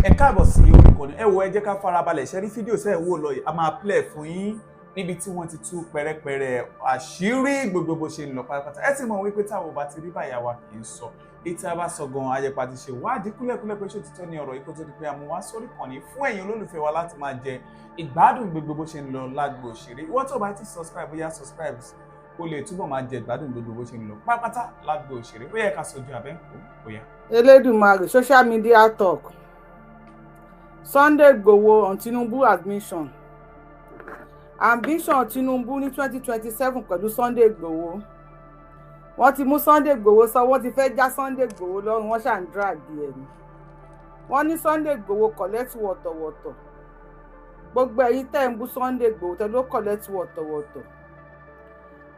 Ẹ káàbọ̀ sí orí ìkànnì. Ẹ wo, ẹ jẹ́ ká farabalẹ̀ ṣe rí fídíò sẹ́ẹ̀ wò lọ yìí. A máa play fún yín níbi tí wọ́n ti tú pẹ̀rẹ̀pẹ̀rẹ̀ àṣírí gbogbo bó ṣe ń lọ pátápátá. Ẹ ti mọ̀ wípé táwọn ò bá ti rí báyà wa kì í sọ èyí tí a bá sọ gan, ayẹpa ti ṣe wádìí kúlẹ̀kúlẹ̀ pé ṣé òtítọ́ ni ọ̀rọ̀ yìí, kó tó di pé a mú wá sórí ìkànnì fún ẹ̀yin olólùfẹ́ wa láti máa jẹ ìgbádùn gbogbo bó ṣe ń lọ lágbo òṣèré. Ìwọ́n tó bá ti subscribe, bóyá subscribe kó lè túbọ̀ máa jẹ ìgbádùn gbogbo bó ṣe ń lọ pátápátá lágbo òṣèré. Ó yẹ ká sojú abẹ́ ń kó bóyá. Elédùmarè, social media talk. Sunday Igboho on Tinubu admission, ambition Tinubu ní 2027 pẹ̀lú Sunday Igboho. Wọ́n ti mú Sunday Igboho sọ, wọ́n ti fẹ́ já Sunday Igboho lọ́rùn, wọ́n ṣà ń drag ẹ̀ ni. Wọ́n ní Sunday Igboho collect wọ̀tọ̀wọ̀tọ̀. Gbogbo ẹ̀yin tẹ́ ń bú Sunday Igboho, tẹ́ ló collect wọ̀tọ̀wọ̀tọ̀,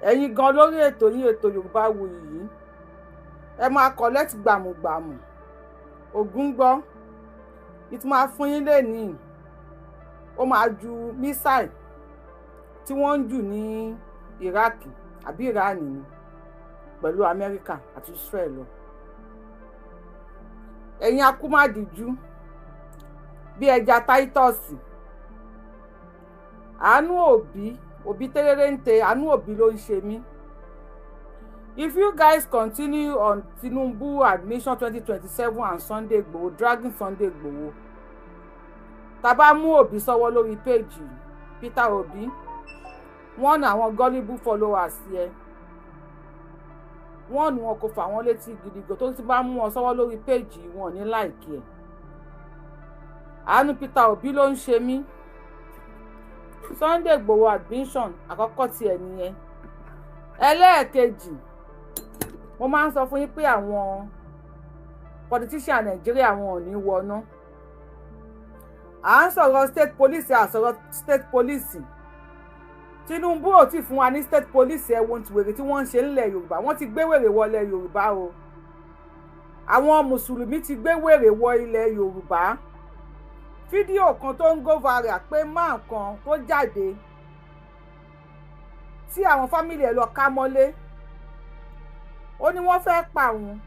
ẹ̀yin gan lórí ètò yín, ètò Yorùbá Wuyì yìí, ẹ máa collect gbàmùgbàmù. Ògún gbọ́ ìtú máa fún yín lẹ́nìí, ó máa ju missile tí wọ́n ń jù ní Iraq àbí Iran ni pẹ̀lú Amẹ́ríkà àti Israel lọ. Ẹ̀yin akúmádìjú bí ẹja Titus, àánú òbí òbí tẹ́rẹ́rẹ́ ń tẹ, àánú òbí ló ń ṣe mí. If you guys continue on Tinubu admission 2027 and Sunday Igboho, dragging Sunday Igboho, tá bá mú Òbí sọ́wọ́ lórí péèjì, Peter Obi, wọ́n ní àwọn gullible followers yẹ, wọ́n ní wọn kò fà wọ́n létí gidigan. Tó ti bá mú wọn sọ́wọ́ lórí péèjì, wọn ní like ẹ̀. Àánú Peter Obi ló ń ṣe mí. Sunday Igboho admission àkọ́kọ́ tiẹ̀ nìyẹn. Ẹlẹ́ẹ̀kejì, mo máa ń sọ fún yín pé àwọn politician Nàìjíríà, wọn ò ní wọná. À ń sọ̀rọ̀ state police, à sọ̀rọ̀ state police. Tinubu ò tí fún wa ní state police. Ẹ wo ti wèrè tí wọ́n ń ṣe ńlẹ̀ Yorùbá. Wọ́n ti gbé wèrè wọlé Yorùbá o. Àwọn mùsùlùmí ti gbé wèrè wọ ilẹ̀ Yorùbá. Fídíò kan tó ń go viral pé máa kan tó jáde tí àwọn family ẹ̀ lọ ká mọ́lé, ó ní wọ́n fẹ́ pa òun.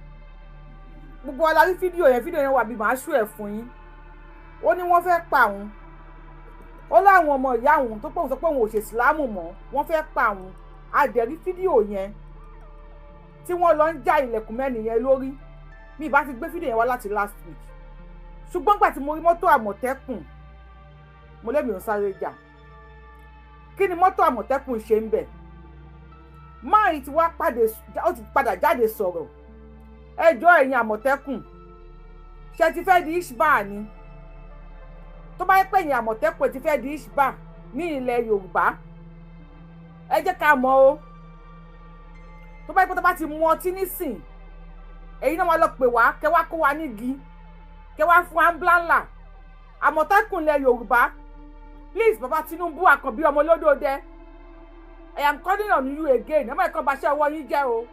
Gbogbo wa la rí fídíò yẹn. Fídíò yẹn wà bí màá ṣú ẹ̀ fún yín. Ó ní wọ́n fẹ́ pa òun, ó láwọn ọmọ ìyá òun tó pòun sọ pé òun ò ṣe ìsìlámù mọ́, wọ́n fẹ́ pa òun. A dẹ̀ rí fídíò yẹn tí wọ́n lọ ń já ilẹ̀kùn mẹ́rin yẹn lórí. Mi ìbá ti gbé fídíò yẹn wá láti last week, ṣùgbọ́n gbà tí mo rí mọ́tò Àmọ̀tẹ́kùn, mo lẹ́mìí ò sáré jà. Kí ni mọ́tò Àmọ̀tẹ́kùn ṣe ń bẹ̀? Máà yìí ti wá pàdé, ó ti padà jáde sọ̀rọ̀. Ẹjọ́, ẹ̀yin Àmọ̀tẹ́kùn, ṣe ti fẹ́ di Hisbah ni? Tó bá yẹ pé ẹ̀yin Àmọ̀tẹ́kùn ti fẹ́ di Hisbah ní ilẹ̀ Yorùbá, ẹ jẹ́ ká mọ̀ o. Tó bá yẹ pé tó bá ti mu ọtí nísìn, èyí náà máa lọ pè wá, kẹ wá kó wa nígi, kẹ wá fún wa ń bláńlà. Àmọ̀tẹ́kùn ilẹ̀ Yorùbá, please, baba Tinubu, Àkànbí ọmọ olódòdẹ, I am calling on you again. Ẹ má kàn bá ṣe ọwọ́ yín jẹ́ o.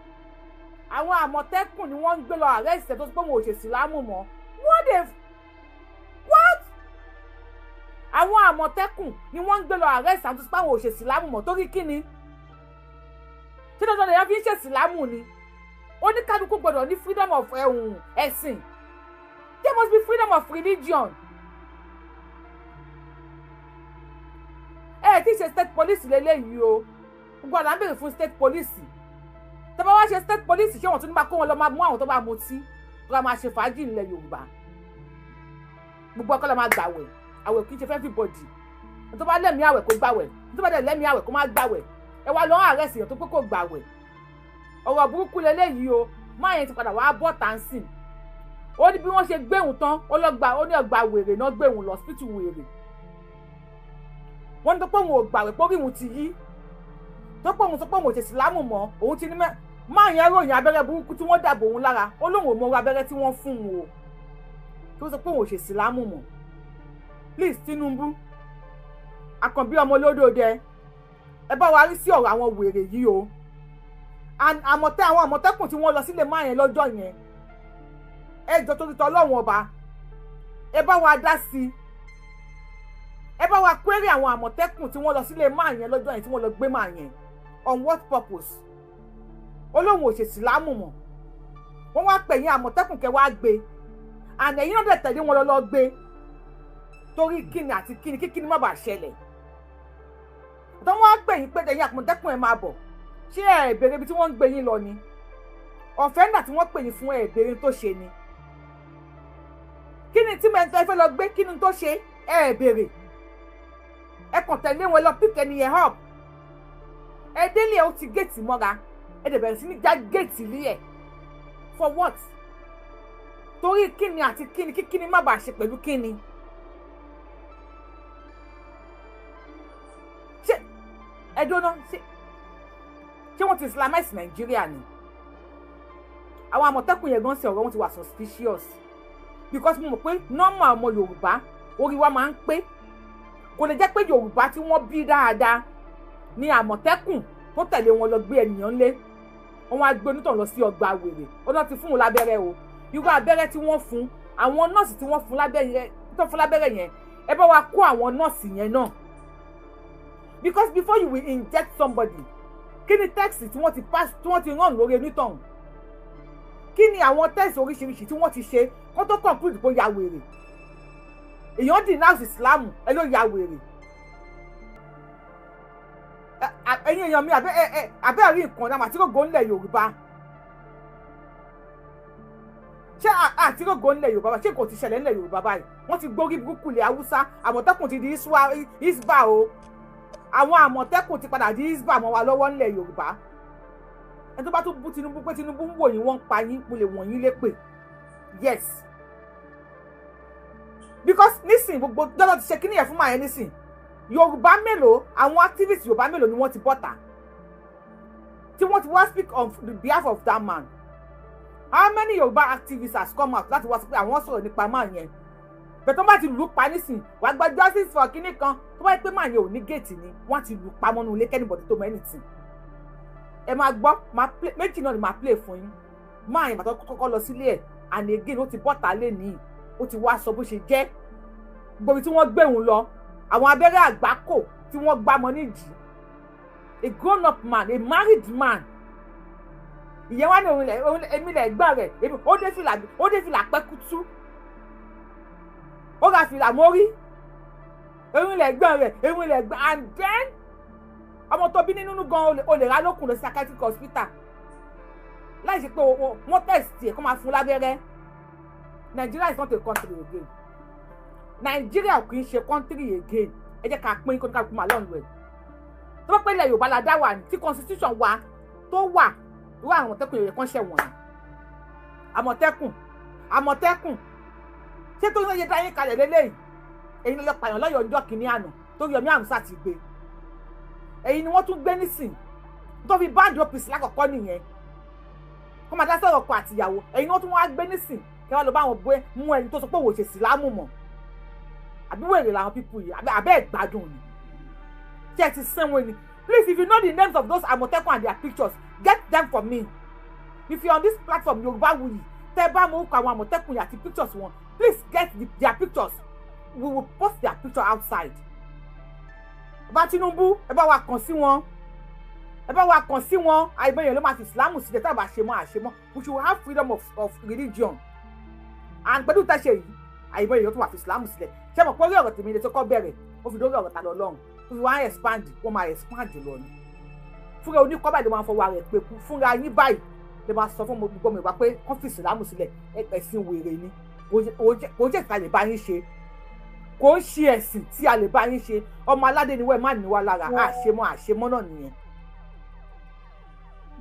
Àwọn Àmọ̀tẹ́kùn ni wọ́n ń gbé lọ arrest ẹ̀ tó sọ pé wọn ò ṣe ìsìlámù mọ́. What the what? Àwọn Àmọ̀tẹ́kùn ni wọ́n ń gbé lọ arrest àwọn tó sọ pé àwọn ò ṣe ìsìlámù mọ́. Torí kí ni? Ṣé dandan lèèyàn fi ń ṣe ìsìlámù ni? Oníkálukú gbọ́dọ̀ ní freedom of ẹ̀sìn. There must be freedom of religion. Ẹ tí ì ṣe state police lélẹ́yìí o. Gbogbo àná ń béèrè fún state police. Tẹ́ bá wá ṣe state police, ṣé wọ́n tún ní máa kó wọn lọ máa mú àwọn tó bá mutí, tó bá máa ṣe fàájì nílẹ̀ Yorùbá? Gbogbo ọkọ lọ máa gbàwẹ̀. Àwẹ̀ kì í ṣe fẹ́ everybody. Tó bá lẹ́mìí àwẹ̀, kó gbàwẹ̀. Tó bá dẹ̀ lẹ́mìí àwẹ̀, kó má gbàwẹ̀. Ẹ wá lọ́wọ́ arrest èèyàn tó pé kò gbàwẹ̀. Ọ̀rọ̀ burúkú leléyìí o. Máa yẹn ti padà wá bọ́ tàǹsìn. Ó ní bí wọ́n ṣe gbéhùn tán, ó lọ gba, ó ní ọgbà wèrè náà gbéhùn lọ, hospital wèrè. Wọ́n ní tó pé òun ò gbàwẹ̀, pé orí òun ti yí, tó pé òun sọ pé òun ò ṣe ìsìlámù mọ́, òun ti ní mẹ́. Máa yẹn ròyìn abẹ́rẹ́ burúkú tí wọ́n dàbò òun lára. Ó lóun ò mọ irú abẹ́rẹ́ tí wọ́n fún un o, tó sọ pé òun ò ṣe ìsìlámù mọ́. Please, Tinubu, Àkànbí ọmọ olódòdẹ, ẹ bá wa rí sí ọ̀rọ̀ àwọn wèrè yìí o. And àmọ̀tẹ́, àwọn Àmọ̀tẹ́kùn tí wọ́n lọ sílé máa yẹn lọ́jọ́ yẹn, ẹ jọ, torí tọ́lọ́run ọba, ẹ bá wa dá sí i. Ẹ bá wa query àwọn Àmọ̀tẹ́kùn tí wọ́n lọ sílé máa yẹn lọ́jọ́ yẹn, tí wọ́n lọ gbé máa yẹn, on what purpose? Ó lóun ò ṣe ìsìlámù mọ́, wọ́n wá pè yín Àmọ̀tẹ́kùn kẹ́ wá gbé, and ẹ̀yin náà dẹ̀ tẹ̀lé wọn lọ lọ gbé. Torí kíni àti kíni kí kíni má bàa ṣẹlẹ̀? Tó wọ́n á pè yín pé ẹ̀yin Àmọ̀tẹ́kùn, ẹ̀ máa bọ̀, ṣé ẹ̀ béèrè ibi tí wọ́n ń gbé yín lọ ni? Ọ̀fẹ́ náà tí wọ́n pè yín fún, ẹ̀ béèrè tó ṣe ni? Kí ni tí mẹ́ta ẹ fẹ́ lọ gbé? Kí ni tó ṣe? Ẹ̀ béèrè, ẹ kàn tẹ̀lé wọn lọ pick ẹni yẹn up. Ẹ délé, ẹ ó ti géètì mọ́ra, ẹ dẹ̀ bẹ̀rẹ̀ sí ní já géètì lé ẹ̀. For what? Torí kíni àti kíni kí kíni má bàa ṣe pẹ̀lú kíni? Ṣé ẹ dúró ṣé wọ́n ti Islamize Nàìjíríà ni? Àwọn Àmọ̀tẹ́kùn yẹn gan sí, ọ̀rọ̀ wọn ti wà suspicious, because mo mọ̀ pé normal ọmọ Yorùbá, orí wa máa ń pé. Kò lè jẹ́ pé Yorùbá tí wọ́n bí dáadáa ní Àmọ̀tẹ́kùn tó tẹ̀lé wọn lọ gbé ènìyàn lé. Wọn wá gbé onítàn lọ sí ọgbà wèrè. Ó náà ti fún un lábẹ́rẹ́ o. Irú abẹ́rẹ́ tí wọ́n fún, àwọn nọ́ọ̀sì tí wọ́n fún lábẹ́rẹ́, tó fún lábẹ́rẹ́ yẹn, ẹ bá wa kó àwọn nọ́ọ̀sì yẹn náà, because before you will inject somebody, kí ni test tí wọ́n ti pass, tí wọ́n ti rán lórí onítọ̀hún? Kí ni àwọn test oríṣiríṣi tí wọ́n ti ṣe kó tó conclude pé ó ya wèrè? Èèyàn denounce Islam, ẹ ló ya wèrè. Ẹ̀yin èèyàn mi, abẹ́ rí nǹkan náà àti rògbò ńlẹ̀ Yorùbá. Ṣé àti rògbò ńlẹ̀ Yorùbá? Ṣé kò ti ṣẹlẹ̀ ńlẹ̀ Yorùbá báyìí? Wọ́n ti gbórí burúkú lẹ̀ Haúsá. Àmọ̀tẹ́kùn ti di Hisbah o. Àwọn Àmọ̀tẹ́kùn ti padà di Hisbah mọ́ wa lọ́wọ́ ńlẹ̀ Yorùbá. Ẹni tó bá tún bú Tinubu pé Tinubu ń wò yín, wọ́n ń pa yín, mo lè wọ̀nyí lépè. Yes, because nísìn, gbogbo dọ́là ti ṣe kíní yẹn fún màá yẹn nísìn, Yorùbá mélòó, àwọn activists Yorùbá mélòó ni wọ́n ti bọ́ta tí wọ́n ti wá speak on the behalf of that man? How many Yorùbá activists has come out láti wá sọ pé àwọn sọ̀rọ̀ nípa man yẹn? Bẹ̀tọ́ bá ti lù ú pa nísìn, wàá gba justice for kíní kan. Tó bá yẹ pé man yẹn ò ní géètì ni, wọ́n ti lù ú pa mọ́nú ilé kí anybody tó mọ anything. Ẹ máa gbọ́, máa play méjì náà ni máa play fún yín. Man yẹn bàtọ́ kọ́kọ́ lọ sílé ẹ̀, and again, ó ti bọ́ta lé ní, ó ti wá sọ bó ṣe jẹ́, gbogbo tí wọ́n gbé òun lọ, àwọn abẹ́rẹ́ àgbákò tí wọ́n gbá mọ́ nídìí. A grown up man, a married man, ìyẹn wá ní òun lẹ èmi lẹ gbọ́n rẹ̀ èmi. Ó dé fìlà, ó dé fìlà pẹ́kútú, ó ra fìlà mórí. Èmi lẹ gbọ́n rẹ̀, èmi lẹ gbọ́n. And then ọmọ tó bí nínú gan, o lè ra lókun lọ sí psychiatric hospital láì ṣe pé wọ́n test ẹ̀ kó máa fún lábẹ́rẹ́. Nigeria is not a country again. Nigeria kì í ṣe country again. Ẹ jẹ́ ká pín kó ní ká kú máa lọ́nù ẹ̀. Tó bá pẹ́ ilẹ̀ Yorùbá la dá wà ní, tí constitution wa tó wà, irú àwọn Àmọ̀tẹ́kùn yẹn kan ṣẹ̀wọ̀n ni. Àmọ̀tẹ́kùn, Àmọ̀tẹ́kùn, ṣé tó ń yẹ dá yín kalẹ̀ lélẹ́yìí? Èyí ló pààyàn lọ́yọ̀ ọjọ́ kìíní àná tó Yomi Àmúsà ti gbé. Èyí ni wọ́n tún gbé nísìn tó fi ban OPC lákọ̀ọ́kọ́ nìyẹn, kó máa dá sọ̀rọ̀ ọkọ àtìyàwó. Èyí ni wọ́n tún wá gbé nísìn kí wọ́n lọ bá wọn bó mú ẹni tó sọ pé òun ò ṣe sílámù mọ́. Àbí wèrè làwọn people yìí? Àbẹ́ ìgbádùn ni? Ṣé ẹ ti sẹ́wọ̀n ni? Please, if you know the names of those Àmọ̀tẹ́kùn and their pictures, get them for me. If you are on this platform, Yorùbáwùyí, tẹ́ bá mọ orúkọ àwọn Àmọ̀tẹ́kùn yìí àti pictures wọn, please get their pictures. We will post their picture outside. Bá Tinubu, ẹ bá wa kàn sí wọn, ẹ bá wa kàn sí wọn. Àìmọye ló máa fi Ìsìlámù sílẹ̀ tá a bá ṣe mọ́ àṣemọ́. We should have freedom of religion, and pẹ̀lú tẹ́ṣe yìí, àìmọye ló tún wà fi Ìsìlámù sílẹ̀. Ṣé mo pé orí ọ̀rọ̀ tèmi lè tó kọ́ bẹ̀rẹ̀, ó fi dórí ọ̀rọ̀ ta lọ lọ́rùn, ó fi wá expand, wọ́n máa expand lọ ni. Fúnra oníkọ́ báyìí ló máa ń fọwọ́ rẹ̀ pé kú. Fúnra yín báyìí lè máa sọ fún gbogbo ọmọ ìwà pé kán fi Ìsìlámù sílẹ̀. Ẹ̀sìn wèrè ni, kò jẹ́ ìta lè bá yín ṣe, kò ń ṣe ẹ̀sìn tí a lè bá yín ṣe. Ọmọ aládé ni wọ́n, ẹ̀ má ní wa lára. Àṣemọ́, àṣemọ́ náà nìyẹn.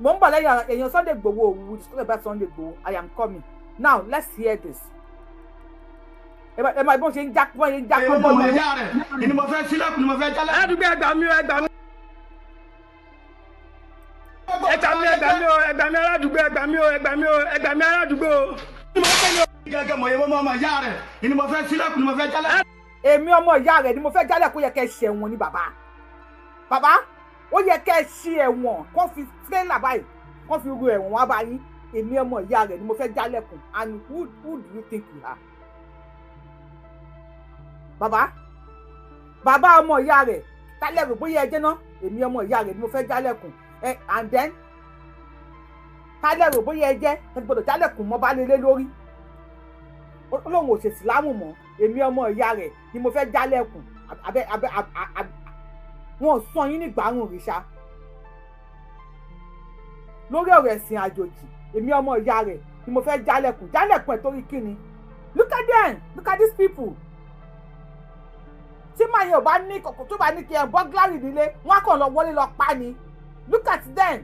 Mo ń bọ̀ lẹ́yìn èèyàn Sunday Igboho. We will discuss about Sunday Igboho. I am coming. Now let's hear this. Ẹ máa bí wọ́n ṣe ń já, wọ́n ṣe ń já Èmi kọ́kọ́ ọmọ lọ. ìyá rẹ̀ ni mo fẹ́ sílẹ̀kùn, ni mo fẹ́ jálẹ̀. Aládùúgbò, ẹgbà mi o, ẹgbà mi. Ẹgbà mi, ẹgbà mi o, ẹgbà mi aládùúgbò, ẹgbà mi o, ẹgbà mi o, ẹgbà mi aládùúgbò o. Gẹ́gẹ́ mọ̀ yẹn, mọ́ ọmọ ìyá rẹ̀ ni mo fẹ́ sílẹ̀kùn, ni mo fẹ́ jálẹ̀. Èmi ọmọ ìyá rẹ̀ ni mo fẹ́ jálẹ̀. Kó yẹ kẹ́ ẹ ṣe ẹ̀wọ̀n ni bàbá. Bàbá, ó yẹ kẹ́ ẹ ṣe ẹ̀wọ̀n, kó fi tírélà báyìí, kó fi ru ẹ̀wọ̀n wá báyìí. Èmi ọmọ ìyá rẹ̀ ni mo fẹ́ jálẹ̀kùn. And who do you think you are? Bàbá, bàbá ọmọ ìyá rẹ̀, tálẹ̀ rò bóyá ẹ jẹ́ náà? Èmi ọmọ ìyá rẹ̀ ni mo fẹ́ jálẹ̀kùn ẹ. And then tálẹ̀ rò bóyá ẹ jẹ́ ẹ gbọ́dọ̀ jálẹ̀kùn mọ́ bá lélẹ̀ lórí. Ó lóun ò ṣe sílámù mọ́. Èmi ọmọ ìyá rẹ̀ ni mo fẹ́ jálẹ̀kùn. Abẹ́ abẹ́ wọn sọ yín ní gbàrún òrìṣà lórí ọ̀rọ̀ ẹ̀sìn àjòjì. Èmi ọmọ ìyá rẹ̀ ni mo fẹ́ jálẹ̀kùn. Jálẹ̀kùn ẹ̀ torí kíni? Look at them, look at these people. Tí màá yẹn ò bá ní kọ̀kọ̀, tó bá ní kí ẹ burglary nílé, wọn á kàn lọ wọlé lọ pa ni. Look at them,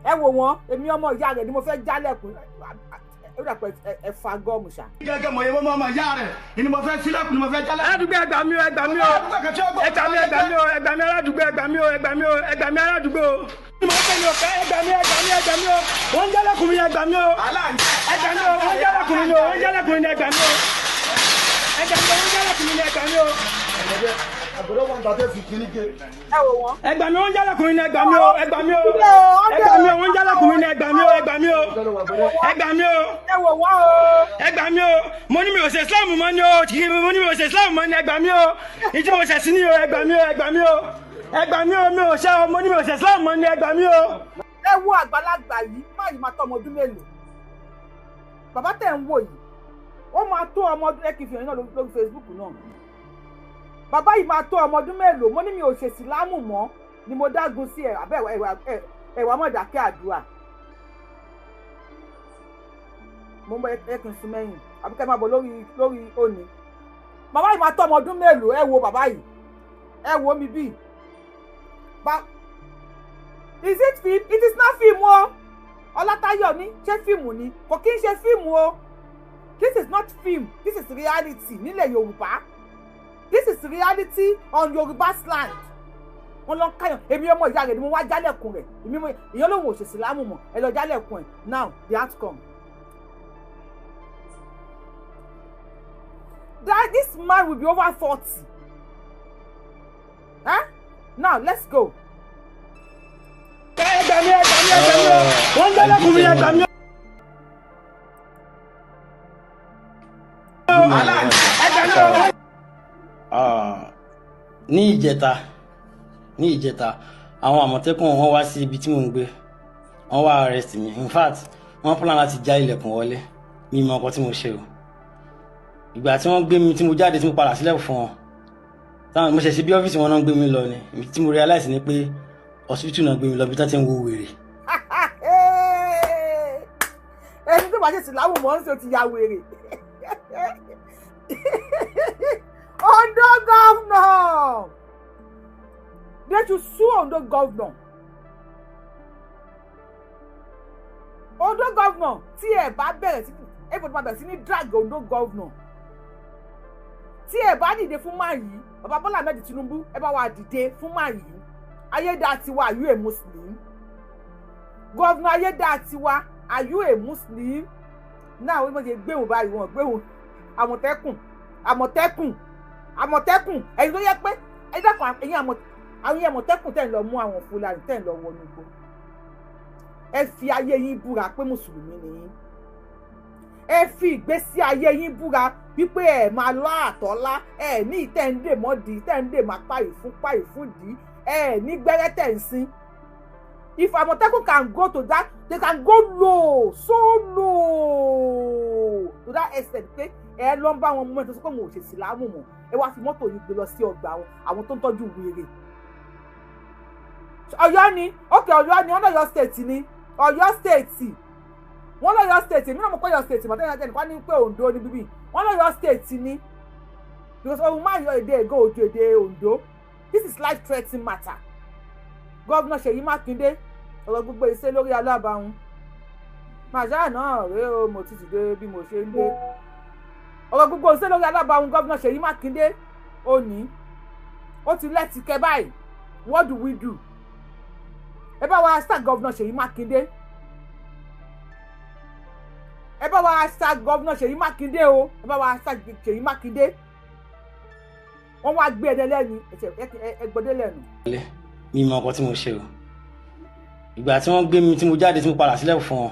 ẹ wò wọ́n. Èmi ọmọ ìyá rẹ̀ ni mo fẹ́ jálẹ̀kùn. Ó dà pé ẹ fa gọ́ọ̀mù ṣá. Gẹ́gẹ́ mọ̀ yẹn mọ́ ọmọ ìyá rẹ̀ ni mo fẹ́ sílẹ̀kùn ni mo fẹ́ jálẹ̀kùn. Aládùúgbò, ẹ gbà mí o, ẹ gbà mí o, ẹ gbà mí, ẹ gbà mí o, ẹ gbà mí aládùúgbò, ẹ gbà mí o, ẹ gbà mí o, ẹ gbà mí aládùúgbò. Mo fẹ́ mi ò fẹ́, ẹ gbà mí, ẹ gbà mí, ẹ gbà mí o, wọ́n ń jálẹ̀kùn mi, ẹ gbà mí o, ẹ gbà mí o, wọ́n ń jálẹ̀kùn mi o, wọ́n ń jálẹ̀kùn mi, ẹ gbà mí o, ẹ gbà mí o, wọ́n ń jálẹ̀kùn mi, ẹ gbà mí o. Ẹ wò wọ́n. Ẹ gbà mí, wọ́n ń jálẹ̀kùn mi, ẹ gbà mí o, ẹ gbà mí o, ẹ gbà mí o, wọ́n ń jálẹ̀kùn mi, ẹ gbà mí o, ẹ gbà mí o, ẹ gbà mí o. Ẹ wò wọ́n o. Ẹ gbà mí o, mo ní mi ò ṣe Islam mọ́ ni o, kì í mo ní mi ò ṣe Islam mọ́ ni, ẹ gbà mí o, ìdí mo ṣẹ̀ sí ni o, ẹ gbà mí o, ẹ gbà mí o, ẹ gbà mí o, mi ò ṣe o, mo ní mi ò ṣe Islam mọ́ ni, ẹ gbà mí o. Ẹ wo àgbàlagbà yìí, má yìí máa tó ọmọ ọdún mélòó? Bàbá tẹ̀ ń wò yìí, ó máa tó ọmọ ọdún, ẹ kì í fi hàn yín náà lórí Facebook náà. Bàbá yìí máa tó ọmọ ọdún mélòó? Mo ní mi ò ṣe ìsìlámù mọ́ ni mo dágun sí ẹ abẹ́ ẹ̀wà mọ̀dákẹ́ àdúrà. Mo ń bọ, ẹ kì í sun mẹ́yìn àbí kẹ́ máa bọ̀ lórí òní. Bàbá yìí máa tó ọmọ ọdún mélòó? Ẹ wo bàbá yìí, ẹ wo mi bíi ba. Is it film? It is not film o. Ọlátayọ̀ ní ṣé fíìmù ni? Kò kí ń ṣe fíìmù o. This is not film, this is reality nílẹ̀ Yorùbá. This is reality on Yorùbá land. Wọ́n lọ ń káyàn. Èmi ọmọ ìyá rẹ̀ ni mo wá jálẹ̀kùn rẹ̀. Èmi ọmọ ìyẹn lòun ò ṣe ìsìlámù mọ́, ẹ lọ jálẹ̀kùn ẹ̀. Now the outcome, that this man will be over 40. Huh? Now let's go. Ẹ gbà mí, ẹ gbà mí, ẹ gbà mí o, wọ́n ń jálẹ̀kùn mi, ẹ gbà mí o, ẹ gbà mí o. Ah, ní ìjẹta àwọn Àmọ̀tẹ́kùn, wọ́n wá sí ibi tí mò ń gbé, wọ́n wá arrest mi. In fact, wọ́n plan láti já ilẹ̀kùn wọlé. Mi mọ nǹkan tí mo ṣe o. Ìgbà tí wọ́n gbé mi, tí mo jáde, tí mo padà sílẹ̀ fún wọn, táwọn mo ṣẹ̀ṣẹ̀ bí ọ́fíìsì wọn náà gbé mi lọ ni. Ibi tí mo realize ni pé hospital náà gbé mi lọ, bí tán ti ń wo wèrè. Ẹni tó bá ṣe ìsìlámù mọ́ ń ṣe, ó ti ya wèrè. Ondo governor, they should sue Ondo governor. Ondo governor, tí ẹ bá bẹ̀rẹ̀ sí, everybody máa bẹ̀rẹ̀ sí ní drag Ondo governor. Tí ẹ bá dìde fún máa yìí, bàbá Bọ́lá Ahmed Tinubu, ẹ bá wa dìde fún máa yìí. Ayédàtiwa, are you a Muslim? Governor Ayédàtiwa, are you a Muslim? Náà wọ́n ṣe gbéhùn báyìí, wọ́n gbéhùn Àmọ̀tẹ́kùn, Àmọ̀tẹ́kùn, Àmọ̀tẹ́kùn. Ẹ̀yin tó yẹ pé ẹ dákun, ẹ̀yin àwọn Àmọ̀tẹ́kùn tẹ̀ ń lọ mú àwọn Fúlàní, tẹ̀ ń lọ wọnú igbó, ẹ fi ayé yín búra pé mùsùlùmí ni yín. Ẹ fi ìgbésí ayé yín búra wípé ẹ máa lọ àtọ́lá, ẹ ní ìtẹ̀ǹdè mọ́dì, ìtẹ̀ǹdè máa páyì fún páyì fún dì, ẹ ní gbẹ́rẹ́ tẹ̀ ń sín. If Àmọ̀tẹ́kùn can go to that, they can go low, so low to that extent pé ẹ lọ ń bá wọn mú ẹ tó sọ pé mo ò ṣe ìsìlámù mọ́, ẹ wá fi mọ́tò yìí gbé lọ sí ọgbà àwọn tó ń tọ́jú wèrè. Ọ̀yọ́ ni, ókè, Ọ̀yọ́ ni, wọ́n lọ́yọ́ State ni, Ọ̀yọ́ State, wọ́n lọ́yọ́ State. Èmi náà mo pé Ọ̀yọ́ State mọ̀tẹ́yìn àti ẹnìkan ní pé Oǹdó ni bíbí. Wọ́n lọ́yọ́ State ni, because ohun máa yọ èdè ègò ojú èdè Oǹdó. This is life threatening matter. Governor Ṣèyí Mákindé, ọ̀rọ̀ gbogbo iṣẹ́ lórí alábàáhùn màṣá náà rèé o. Mo ti dìde bí mo ṣe ń dé. Ọ̀rọ̀ gbogbo iṣẹ́ lórí alábàáhùn Governor Ṣèyí Mákindé, ó ní ó ti lẹ́tìkẹ́ báyìí. What do we do? Ẹ bá wa start Governor Ṣèyí Mákindé. Ẹ bá wa start Governor Ṣèyí Mákindé o. Ẹ bá wa start Ṣèyí Mákindé. Wọ́n wá gbé ẹdẹ lẹ́nu, ẹgbọ́dé lẹ́nu. Mi mọ nǹkan tí mo ṣe o. Ìgbà tí wọ́n gbé mi, tí mo jáde, tí mo padà sílẹ̀ fún wọn,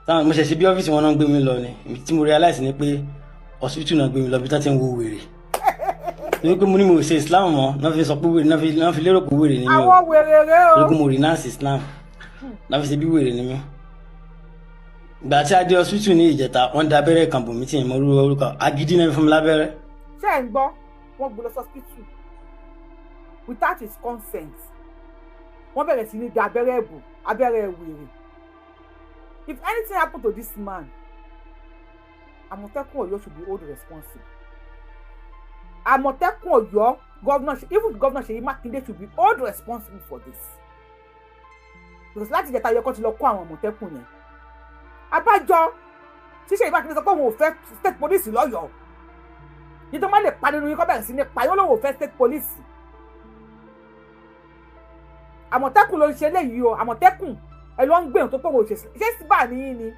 táwọn mo ṣẹ̀ṣẹ̀ bí ọ́fíìsì wọn náà gbé mi lọ ni. Ibi tí mo realize ni pé hospital náà gbé mi lọ, bí tán ti ń wo wèrè. Torí pé mo ní mo ò ṣe Islam mọ́ náà fi sọ pé wèrè náà fi lérò pé wèrè ni mí o. Àwọn wèrè rẹ o. Torí pé mo renounce Islam náà fi ṣe bí wèrè ni mí. Ìgbà tí a dé hospital ní ìjẹta, wọ́n da abẹ́rẹ́ kan bò mí tí ìmọ̀ orúkọ agídí náà fún mi lábẹ́rẹ́. Ṣé ẹ̀ ń gbọ́? Wọ́n gbé lọ hospital without his consent. Wọ́n bẹ̀rẹ̀ sí ní da abẹ́rẹ́ ẹ̀bù, abẹ́rẹ́ wèrè. If anything happen to this man, Àmọ̀tẹ́kùn Ọ̀yọ́ should be hold responsible. Àmọ̀tẹ́kùn Ọ̀yọ́, governor, even Governor Ṣèyí Mákindé should be hold responsible for this, because láti ìjẹta yẹ kó ti lọ kó àwọn Àmọ̀tẹ́kùn yẹn. Abájọ tí Ṣèyí Mákindé sọ pé òun ò fẹ́ state police lọ́yọ̀ọ́ ní, tó má lè pa nínú yín, kó bẹ̀rẹ̀ sí ní pa yóò, lóun ò fẹ́ state police. Àmọ̀tẹ́kùn ló ń ṣe léyìí o. Àmọ̀tẹ́kùn, ẹ ló ń gbé ohun tó pọ̀ wò ṣe ṣé síbà níyìn ni.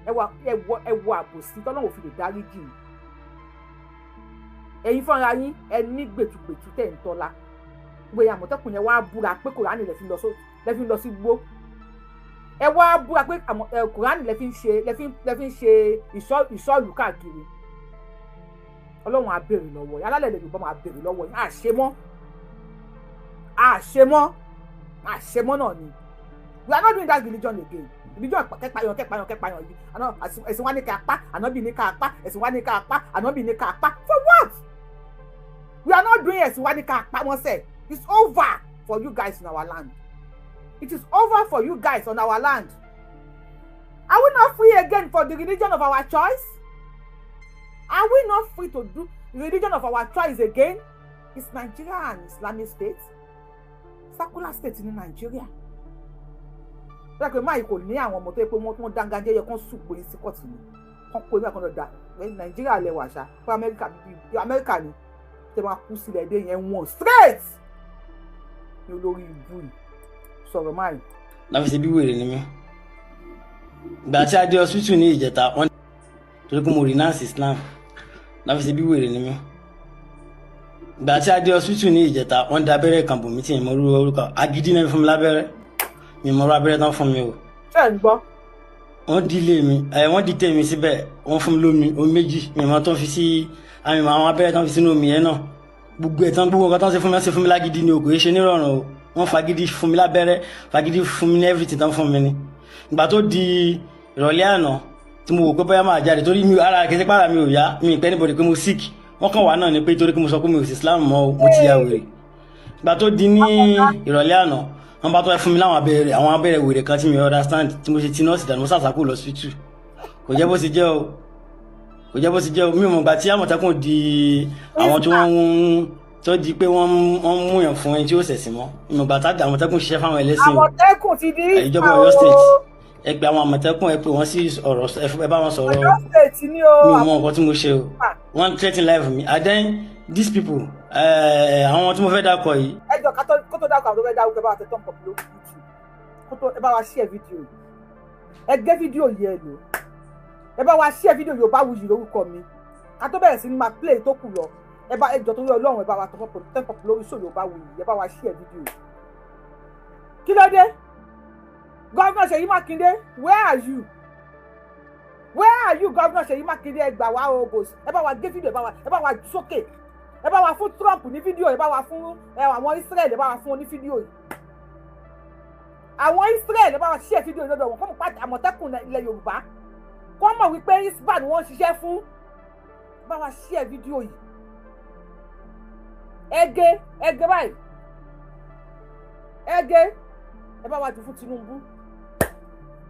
Ẹ wọ, ẹ wọ, ẹ wọ àbòsí tọ́lọ́wọ́ fi lè dárí jì yín. Ẹ̀yin fúnra yín, ẹ ní gbẹ̀tugbẹ̀tu tẹ̀ ń tọ́lá gbogbo ẹ̀yin Àmọ̀tẹ́kùn yẹn. Wá búra pé Kùránì lẹ fi ń lọ sí gbó. Ẹ wá búra pé Kùránì lẹ fi ń ṣe ìṣọ́ọ̀lù káàkiri. Ọlọ́run á béèrè lọ́wọ́ yín. Alálẹ̀ ilẹ̀ Yorùbá máa béèrè lọ́wọ́ yín. Àṣemọ́, àṣemọ́, àṣemọ́ náà ni. We are not doing that religion again, religion kẹpàyàn, kẹpàyàn, kẹpàyàn yìí. Ẹ̀sìn wa ní ká pa, ànábì ní ká pa. Ẹ̀sìn wa ní ká pa, ànábì ní ká pa. For what? We are not doing ẹ̀sìn wa ní ká pa wọ́n sẹ̀. It's over for you guys in our land. It is over for you guys on our land. Are we not free again for the religion of our choice? Are we not free to do religion of our choice again? Is Nigeria an Islamic state? Secular state ní Nigeria. Bẹ́ẹ̀ pé máyì kò ní àwọn ọmọ tó yẹ pé wọ́n tún dángájẹ́ yẹ kán sùpò yín sí kọ́ọ̀tù ni, kán kó ìwé àkàndọ̀ dà. Nàìjíríà lẹwà ṣá, pé Amẹ́ríkà, Amẹ́ríkà ni tẹ máa kú sílẹ̀ dé yẹn, wọ́n straight ní olórí ibú yìí sọ̀rọ̀ máyì. Láfi ṣe bí wèrè ni mí. Ìgbà tí a dé hospital ní ìjẹta, wọ́n torí pé mo renounce Islam, láfi ṣe bí wèrè ni mí. Ìgbà tí a dé hospital ní ìjẹta, wọ́n da abẹ́rẹ́ kan bò mí tí ìmọ̀ orúkọ agídí náà fún mi lábẹ́rẹ́. Mi mọ̀ abẹ́rẹ́ tán fún mi o. Ṣé ẹ̀ ń gbọ́? Wọ́n dílé mi ẹ, wọ́n dìtẹ̀ mi síbẹ̀. Wọ́n fún mi lómi, omi méjì. Mi mọ̀ tó fi sí àmì àwọn abẹ́rẹ́ tán fi sínú omi yẹn náà. Gbogbo ẹ̀ tán, gbogbo nǹkan tán ṣe fún mi, wọ́n ṣe fún mi lágídí ni o. Kò yẹ ṣe nírọ̀rùn o. Wọ́n fagídí fún mi lábẹ́rẹ́, fagídí fún mi ní everything tán fún mi ni. Ìgbà tó di ìrọ̀lẹ́ àná tí mo wò pé bóyá máa jáde, torí mi ara kìí ṣe pàrà, mi ò yá, mi ì pẹ́ níbodè pé mo sick. Wọ́n kàn wá náà ni pé torí pé mo sọ pé mi ò sí Islam mọ́ o, mo ti ya wèrè. Ìgbà tó di ní ìrọ̀lẹ́ àná, wọ́n bá tó fún mi láwọn abẹ́rẹ́, àwọn abẹ́rẹ́ wèrè kan tí mi understand, tí mo ṣe ti nọ́ọ̀sì dànù, mo sàṣàkó lọ hospital. Kò jẹ́ bó ṣe jẹ́ o, kò jẹ́ bó ṣe jẹ́ o. Mi ò mọ̀ gbà tí Àmọ̀tẹ́kùn di àwọn tí wọ́n ń tó di pé wọ́n ń múyàn fún ẹni tí ó ṣẹ̀sìn mọ́. Mi ò mọ̀ gbà tá Àmọ̀tẹ́kùn ṣiṣẹ́ fáwọn ẹlẹ́sìn o. Àmọ̀tẹ́kùn ti di Ìjọba Ọ̀yọ́ State, ẹ pe àwọn Àmọ̀tẹ́kùn, ẹ pè wọ́n sí ọ̀rọ̀, ẹ bá wọn sọ̀rọ̀. Ọ̀yọ́ State ni o. Mi ò mọ nǹkan tí mo ṣe o. Wọ́n threaten life mi, and then these people, àwọn tí mo fẹ́ dákọ̀ yìí. Ẹ jọ, kó tó dákọ̀ àwọn tó fẹ́ dákọ̀, ẹ bá wa tẹ thumb up lórí YouTube. Kó tó, ẹ bá wa share fídíò yìí, ẹ gé fídíò yìí, ẹ lò, ẹ bá wa share fídíò. Yorùbáwùyí lórúkọ mi. Ká tó bẹ̀rẹ̀ sí ní máa play tó kù lọ, ẹ bá, ẹ jọ, torí Ọlọ́run, ẹ bá wa tẹ thumb up lórí show Yorùbáwùyí, ẹ bá wa share fídíò yìí. Kí ló dé? Governor Ṣèyí Mákindé, where are you? Where are you, Governor Ṣèyí Mákindé? Ẹ gbà wá o. Kò ẹ bá wa gé fídíò, ẹ bá wa sókè, ẹ bá wa fún Trump ní fídíò, ẹ bá wa fún àwọn Israel, ẹ bá wa fún ní fídíò yìí. Àwọn Israel, ẹ bá wa share fídíò yìí lọ́dọ̀ wọn, kọ́ mọ̀ pàtó Àmọ̀tẹ́kùn ilẹ̀ Yorùbá, kọ́ mọ̀ wípé Hisbah ni wọ́n ń ṣiṣẹ́ fún. Ẹ bá wa share fídíò yìí. Ẹ gé, ẹ gé báyìí, ẹ gé, ẹ bá wa jù fún Tinubu,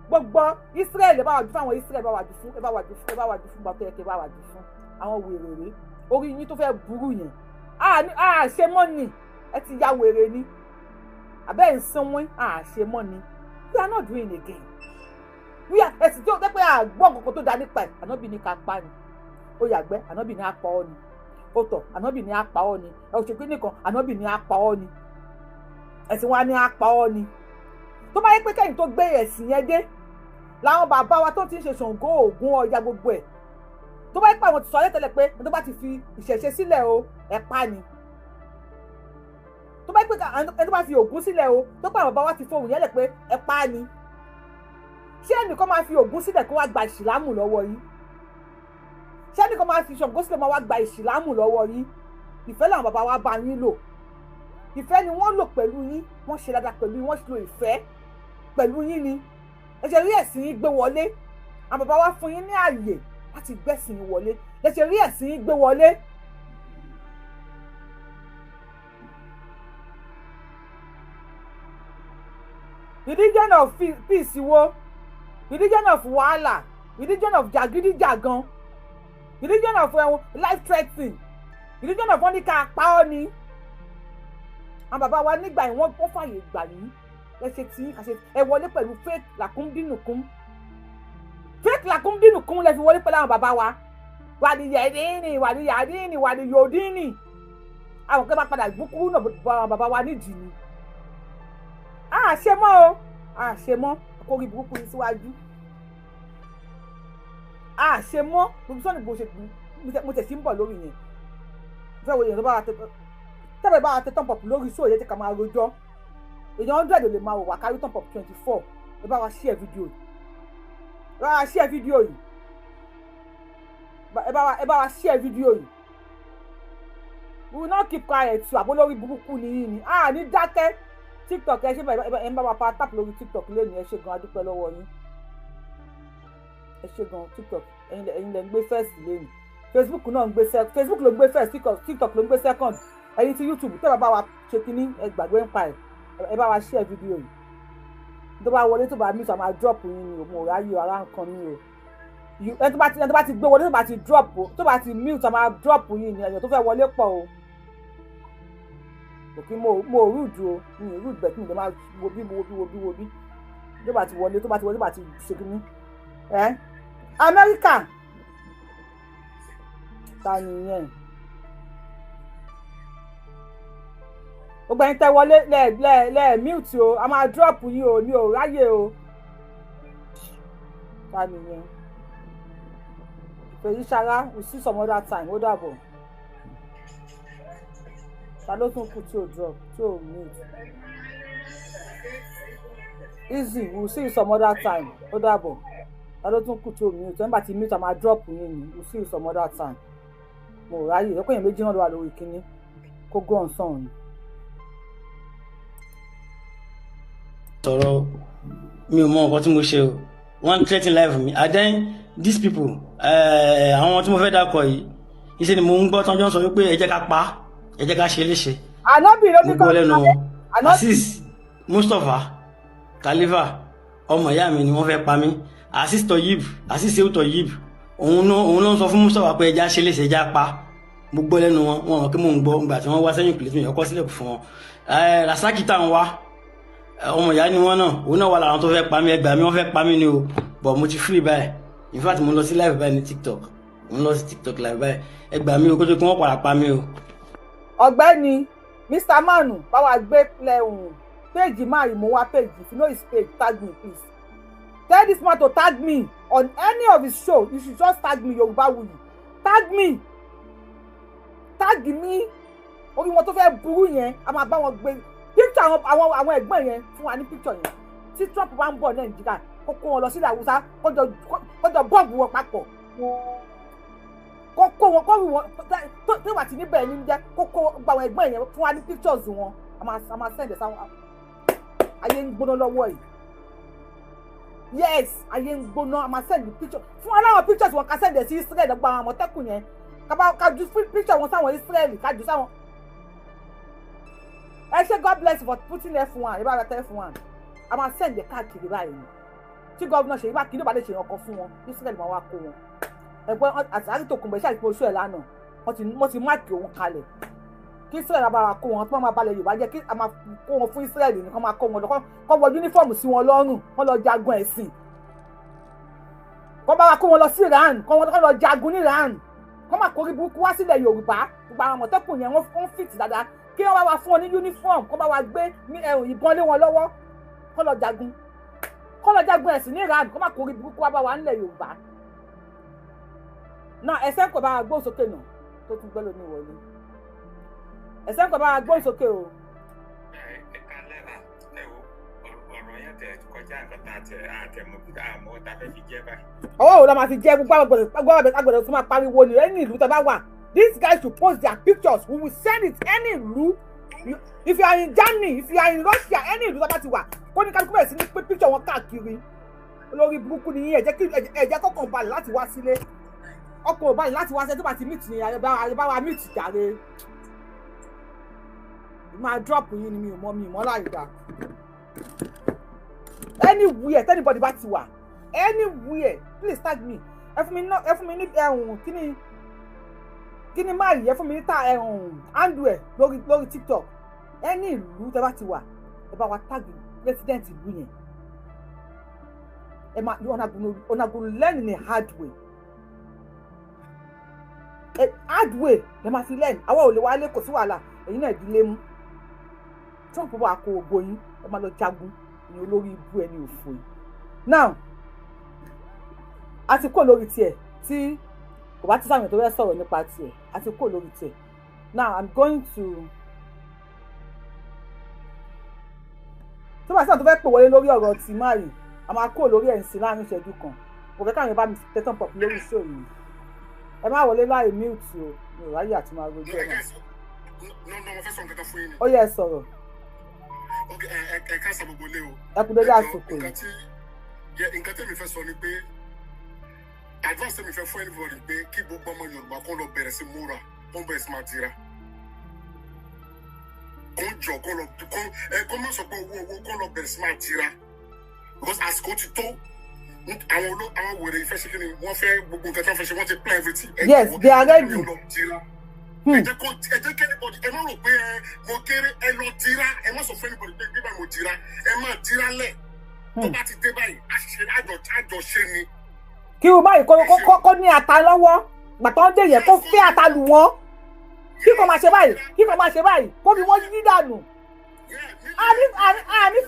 gbogbo Israel, ẹ bá wa jù fún àwọn Israel, ẹ bá wa jù fún, ẹ bá wa jù fún, ẹ bá wa jù fún gbàtọ́ yẹ kí ẹ bá wa jù fún àwọn wèrè. Orí yín tó fẹ́ burú yẹn, a ṣe mọ́ ni. Ẹ ti ya wèrè ni, àbẹ́ ń sanwó. A ṣe mọ́ ni. We are not doing again. We are ẹ̀sìn tí ó dẹ́ pé àgbọ̀ nǹkan tó da nípa ẹ̀. Ànábì ní ká pa ni. Ó yàgbẹ́, ànábì ní á pa ọ́ ni. Ó tọ̀, ànábì ní á pa ọ́ ni. Ẹ ò ṣe pé nìkan, ànábì ní á pa ọ́ ni. Ẹ̀sìn wa ní á pa ọ́ ni. Tó bá yẹ pé kẹ́yìn tó gbé ẹ̀sìn yẹn dé làwọn bàbá wa tó ti ń ṣe Ṣàngó, Ògún, Ọya, gbogbo ẹ̀, tó bá yẹ pé àwọn ti sọ ayé tẹ́lẹ̀ pé tó bá ti fi ìṣẹ̀ṣe sílẹ̀ o, ẹ̀ pa ni. Tó bá yẹ pé ẹni tó bá fi Ògún sílẹ̀ o, tó pé àwọn bàbá wa ti fohùn yẹn lẹ̀ pé ẹ̀ pa ni, ṣé ẹnìkan máa fi Ògún sílẹ̀ kó wá gba ìsìlámù lọ́wọ́ yín? Ṣé ẹnìkan máa fi Ṣàngó sílẹ̀ máa wá gba ìsìlámù lọ́wọ́ yín? Ìfẹ́ làwọn bàbá wa bá yín lò. Ìfẹ́ ni wọ́n lò pẹ̀lú yín. Wọ́n ṣe dáadáa pẹ̀lú yín. Wọ́n lo ìfẹ́ pẹ̀lú yín ni. Ẹ ṣe rí ẹ̀sìn yín gbé wọlé. Àwọn bàbá wa fún yín ní ààyè láti gbẹ̀sìn yín wọlé. Ẹ ṣe rí ẹ̀sìn yín gbé wọlé. Religion of peace wo, religion of wahala, religion of jàgídíjàgan, religion of life threatening, religion of wọ́n ní ká pa ọ́ ni. Àwọn bàbá wa nígbà yìí wọ́n fààyè gbà yín. Ẹ ṣe tí ẹ wọlé pẹ̀lú fake làkúndínùkún, fake làkúndínùkún lẹ fi wọlé pẹ̀lú àwọn bàbá wa. Wàdìyẹ̀dínì, wàdìyàdínì, wàdìyòdínì. Àwọn kan bá padà gbúkúrú náà bọ àwọn bàbá wa nídìí ni. A ṣe mọ́ o, a ṣe mọ́, kórí burúkú yìí síwájú. A ṣe mọ́, gbogbo sọ́ni bó ṣe mo tẹ̀ sí ń bọ̀ lórí yẹn. Fẹ́ wo èèyàn tó bá wa tẹ tẹ́lẹ̀ bá wa tẹ tọ́pọ̀ lórí sóòyẹ́ jẹ́ ká máa rojọ́. Èèyàn 100 lè máa wò wá kárí tọ́pọ̀ 24. Ẹ bá wa share fídíò yìí. Ẹ bá wa share fídíò yìí. Ẹ bá wa share fídíò yìí. We will not keep quiet to àbólórí burúkú ni yín ni. A ní dákẹ́. TikTok ẹ ṣe ẹ ń bá wa pa tap lórí TikTok lónìí. Ẹ ṣe gan, adúpẹ́ lọ́wọ́ yín. Ẹ ṣe gan TikTok, ẹ̀yin lẹ ń gbé first lónìí. Facebook náà ń gbé second, Facebook ló ń gbé first, TikTok ló ń gbé second. Ẹ̀yin ti YouTube tẹ́ bá bá wa ṣe kínní, ẹ gbàgbé ń pa ẹ̀. Ẹ bá wa share fídíò yìí. Tó bá wọlé tó bá miss, àmà drop yín ni o. Mo ráyè ara nǹkan mi o. Ẹni tó bá ti gbé wọlé tó bá ti drop, tó bá ti mute, àmà drop yín ni. Ẹ̀yàn tó fẹ́ wọlé pọ̀ o. Òkè mo rude o, mi ò rude bẹ́ẹ̀ kí n lè máa wo bí wo bí wo bí wo bí. Tó bá ti wọlé, tó bá ti wọlé, tó bá ti ṣe kínní. Ẹ Amẹ́ríkà ta nìyẹn? Gbogbo ẹ̀yin tẹ́ wọlé lẹ lẹ lẹ mute o, a máa drop yín o, mi ò ráyè o. Ta nìyẹn? Fèyí Ṣara, we see some other time, ó dàbọ̀. Ta ló tún kù tí ò drop, tí ò mute? Easy, we see you some other time, ó dàbọ̀. Ta ló tún kù tí ò mute? Nígbà tí mute, a máa drop yín ni. We see you some other time. Mo ráyè, ẹ̀kọ́ yẹn méjì náà ló wà lórí kínní. Kó go on sàn ni. Sọ̀rọ̀ mi ò mọ nǹkan tí mo ṣe o. Wọ́n threaten life mi, and then these people, àwọn tí mo fẹ́ dákọ̀ yìí, iṣẹ́ ni mo ń gbọ́ tọ́jọ́ sọ wípé ẹ jẹ́ ká pa, ẹ jẹ́ ká ṣe léṣe. Ànábì ló ní Mo gbọ́ lẹ́nu wọn. Azeez Mustapha Khalifa, ọmọ ìyá mi ni, wọ́n fẹ́ pa mí. Azeez Toyib, Azeez Sehu Toyib, òun ló ń sọ fún Mustapha pé ẹ jẹ́ ṣe léṣe, ẹ jẹ́ pa. Mo gbọ́ lẹ́nu wọn, wọn mọ̀ pé mò ń gbọ́. Ìgbà tí wọ́n wá sẹ́yìn kìlẹ̀ tí mi yọkọ́ sílẹ̀ fún wọn. Rasaki tá ń wá, ọmọ ìyá ni wọn náà, òun náà wà láwọn tó fẹ́ pa mí. Ẹgbàá mi, wọ́n fẹ́ pa mí ni o, but mo ti free báyìí. In fact, mo lọ sí live báyìí ní TikTok, mo lọ sí TikTok live báyìí. Ẹgbàá mi o, kó tó kí wọ́n padà pa mí o. Ọ̀gbẹ́ni Mr Manu, báwa gbé lẹ́hùn page máa yìí, mo wá page. If you know his page, tag me please. Tell this man to tag me on any of his show. You should just tag me, Yorùbáwùyí, tag me, tag me. Orí wọn tó fẹ́ burú yẹn, a máa bá wọn gbé picture àwọn ẹ̀gbọ́n yẹn fún wa ní picture yẹn. Tí Trump bá ń bọ̀ Nàìjíríà, kó kó wọn lọ sílẹ̀ Haúsá, kó jọ bọ́ọ̀bù wọn papọ̀, kó kó wọn, kó rù wọn tó wà tí níbẹ̀ ní jẹ́ kó kó gba àwọn ẹ̀gbọ́n yẹn fún wa ní pictures wọn. A máa send ẹ̀ sáwọn. Ayé ń gbóná lọ́wọ́ yìí. Yes, ayé ń gbóná. A máa send picture fún wa láwọn pictures wọn, ká send ẹ̀ sí Israel, gba àwọn Àmọ̀tẹ́kùn yẹn, ká ju picture wọn sáwọn Israel, ká ju sáwọn. Ẹ ṣé, God bless you for putting F1. Ẹ bá tẹ F1, a máa send ẹ̀ káàkiri báyìí ni. Tí gómìnà Ṣèyí Mákindé bá lè ṣe ọkọ̀ fún wọn, Israel máa wá kó wọn. Ẹ̀gbọ́n àti Àrítòkùnbẹ̀ ṣáà ìpò oṣù ẹ̀ lánàá, wọ́n ti mark òun kalẹ̀ kí Israel bá wa kó wọn, tí wọ́n máa balẹ̀ Yorùbá jẹ́, kí a máa kó wọn fún Israel ní kó máa kó wọn lọ, kó wọ uniform sí wọn lọ́rùn, kó lọ jagun ẹ̀sìn, kó bá wa kó wọn lọ sí Iran, kó wọn lọ jagun ní Iran, kó máa kórí burúkú wá sílẹ̀ Yorùbá. Gbogbo àwọn Àmọ̀tẹ́kùn yẹn, wọ́n fit dáadáa. Kí wọ́n bá wa fún wọn ní uniform, kó bá wa gbé ìbọn lé wọn lọ́wọ́, kó lọ jagun, kó lọ jagun ẹ̀sìn ní Iran, kó má kórí burúkú wá bá wa nílẹ̀ Yorùbá náà. Ẹsẹ̀ kò bá wa gbóhùn sókè náà, tó tún gbẹ́ lómi wọlé. Ẹsẹ̀ kò bá wa gbóhùn sókè o. Ẹ kálẹ̀ náà. Ẹ wo, ọ̀rọ̀ yẹn tẹ̀ kọjá nǹkan tá a tẹ̀ àtẹ̀mọ́ àmọ́ tá a fẹ́ fi jẹ́ báyìí. Ọwọ́ wo la máa fi jẹ́? Gbogbo agbọ̀dọ̀ tó máa pariwo ni ẹni ìlú tó bá wà. These guys should post their pictures. We will send it any ìlú. If you are in Germany, if you are in Russia, any ìlú tó bá ti wà, kó ní kálukú bẹ̀rẹ̀ sí ní pé picture wọn káàkiri. Olórí burúkú ni yín. Ẹ jẹ́ kí ẹ jẹ́ kọ́kàn balẹ̀ láti wá sílé, ọkọ̀ ò balẹ̀ láti wá sílé. Tó bá ti meet ni ẹ bá wa meet jàre. Máa drop yín ni, mi ò mọ, mi ò mọ láì dá. Anywhere anybody bá ti wà, anywhere, please tag me. Ẹ fún mi ní, ẹ fún mi ní ẹhùn kíni kíni máa yìí, ẹ fún mi ní ta ẹhùn handle ẹ lórí TikTok. Ẹni ìlú tẹ bá ti wà, ẹ bá wa tag president ìlú yẹn. Ẹ máa una go learn in a hard way. Hard way lẹ máa fi learn. Àwa ò lè wálé, kò sí wàhálà. Èyí náà ìdílé mú Trump wà kó ògo yín, ẹ máa lọ jagun ní olórí ibú ẹni òfò yìí. Now, a ti kó lórí tiẹ̀. Tí kò bá ti sáwọn tó fẹ́ sọ̀rọ̀ nípa tiẹ̀, a ti kó lórí tiẹ̀. Now I'm going to, tó bá sáwọn tó fẹ́ pè wọlé lórí ọ̀rọ̀ tí máa yìí, a máa kó lórí ẹ̀ ń sin láàrin ìṣẹ́jú kan. Kò fẹ́ káwọn yẹn bá mi tẹ́tàn pọ̀ lórí show yìí. Ẹ má wọlé láì mute o, mi ò ráyè àti máa rojọ́ náà. No, no, mo fẹ́ sọ nǹkan kan fún yín ni. Ó yẹ, ẹ sọ̀rọ̀. Ok, ẹ ká sọ gbogbo lé o. Ẹ kú dédé àsìkò yìí. Nǹkan tẹ́mi fẹ́ sọ ni pé advice tẹ́mi fẹ́ fún anybody pé kí gbogbo ọmọ Yorùbá kó lọ bẹ̀rẹ̀ sí múra, kó bẹ̀rẹ̀ sí máa dira, kó jọ kó lọ kó ẹ kó má sọ pé owó owó, kó lọ bẹ̀rẹ̀ sí máa dira, because àsìkò ti tó. Àwọn wèrè ìfẹ́ ṣe kí ni wọ́n fẹ́, gbogbo nǹkan tí wọ́n fẹ́ ṣe, wọ́n ti plan everything. Yes, they are ready. Ẹ jẹ́ kó ẹ jẹ́ kí anybody, ẹ má rò pé ẹ mo kéré, ẹ lọ dira. Ẹ má sọ fún anybody pé bíbá mo dira, ẹ má dira lẹ̀. Tó bá ti dé báyìí, àṣìṣe àjọṣe ni. Kí o báyìí kó ní ata lọ́wọ́ gbàtọ́ dé yẹn, kó fẹ́ ata lù wọ́n, kí kò máa ṣe báyìí, kí kò máa ṣe báyìí, kó fi wọ́n yí dànù. Àní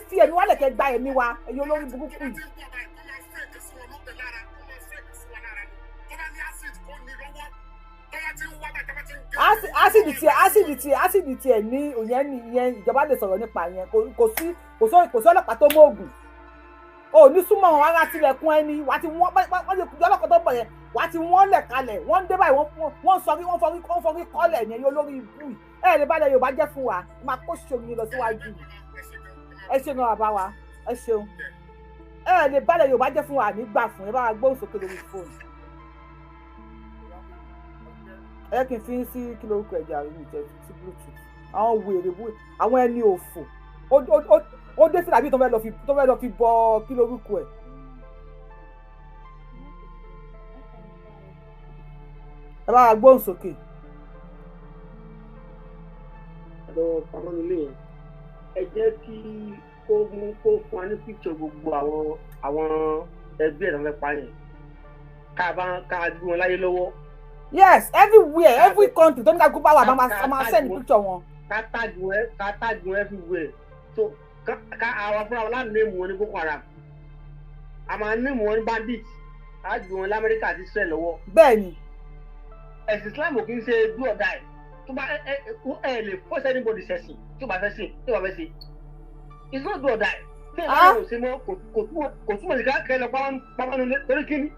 fi ẹ̀mí wálẹ̀ kẹ́ gba ẹ̀mí wa, ẹ̀yin olórí burúkú yìí. Ásìdì tiẹ̀ ní òyìn ní ìyẹn, ìjọba lè sọ̀rọ̀ nípa yẹn. Kò sí kò sí ọlọ́pàá tó mọ ògùn ò ní súnmọ́ wọn rárá. Tilẹ̀kùn ẹni wàá ti wọ́n wọ́n ti kùjọ́ ọlọ́kọ̀ tó ń bọ̀ yẹn, wàá ti wọ́n lẹ̀ kalẹ̀. Wọ́n ń dé báyìí, wọ́n sọ wọ́n fọrí, wọ́n fọrí kọ́lẹ̀ ní ẹ̀yìn olórí ibú yìí. Ẹ̀ lè balẹ̀ Yorùbá jẹ́ fún wa, ẹ máa kó ṣòro yín lọ síwájú. Ẹ ṣeun gan, bàbá wa, ẹ ṣeun. Ẹ lè balẹ̀ Yorùbá jẹ́ fún wa nígbà fún ẹ bá wa gbóhùn sókè lórí fóònù. Ẹ kì í fi sí kí lórúkọ ẹ̀jẹ̀ àrùn ìjẹ sí Bluetooth. Àwọn wèrè bú, àwọn ẹni òfò, ó dé sí làbí tó fẹ́ lọ fi bọ kí lórúkọ ẹ̀. Ẹ bá wa gbóhùn sókè. Lọ pamọ́ nílé yẹn, ẹ jẹ́ kí kó mú kó fún wa ní picture gbogbo àwọn ẹbí ẹ̀ tó fẹ́ pa yẹn, ká bá ká gbé wọn láyé lọ́wọ́. Yes, everywhere, every country tó ní ká kó bá wà, bá máa send picture wọn. Ká tag wọn everywhere, so ká àwọn fúnra wọn láti name wọn ní Boko Haram, a máa name wọn ní bandit, á gbé wọn lamẹ́ríkà àti Israel lọ́wọ́. Bẹ́ẹ̀ni. Ẹ̀sìn Islam ò kì í ṣe do or die. Tó bá ẹ ẹ lè force anybody ṣẹ̀sìn tó bá fẹ́ sìn, tó bá fẹ́ ṣe, it's not do or die. Tí ẹ bá yóò ṣe mọ́, kò túmọ̀ sí ká kẹ́ lọ pamọ́ nílé torí kíni.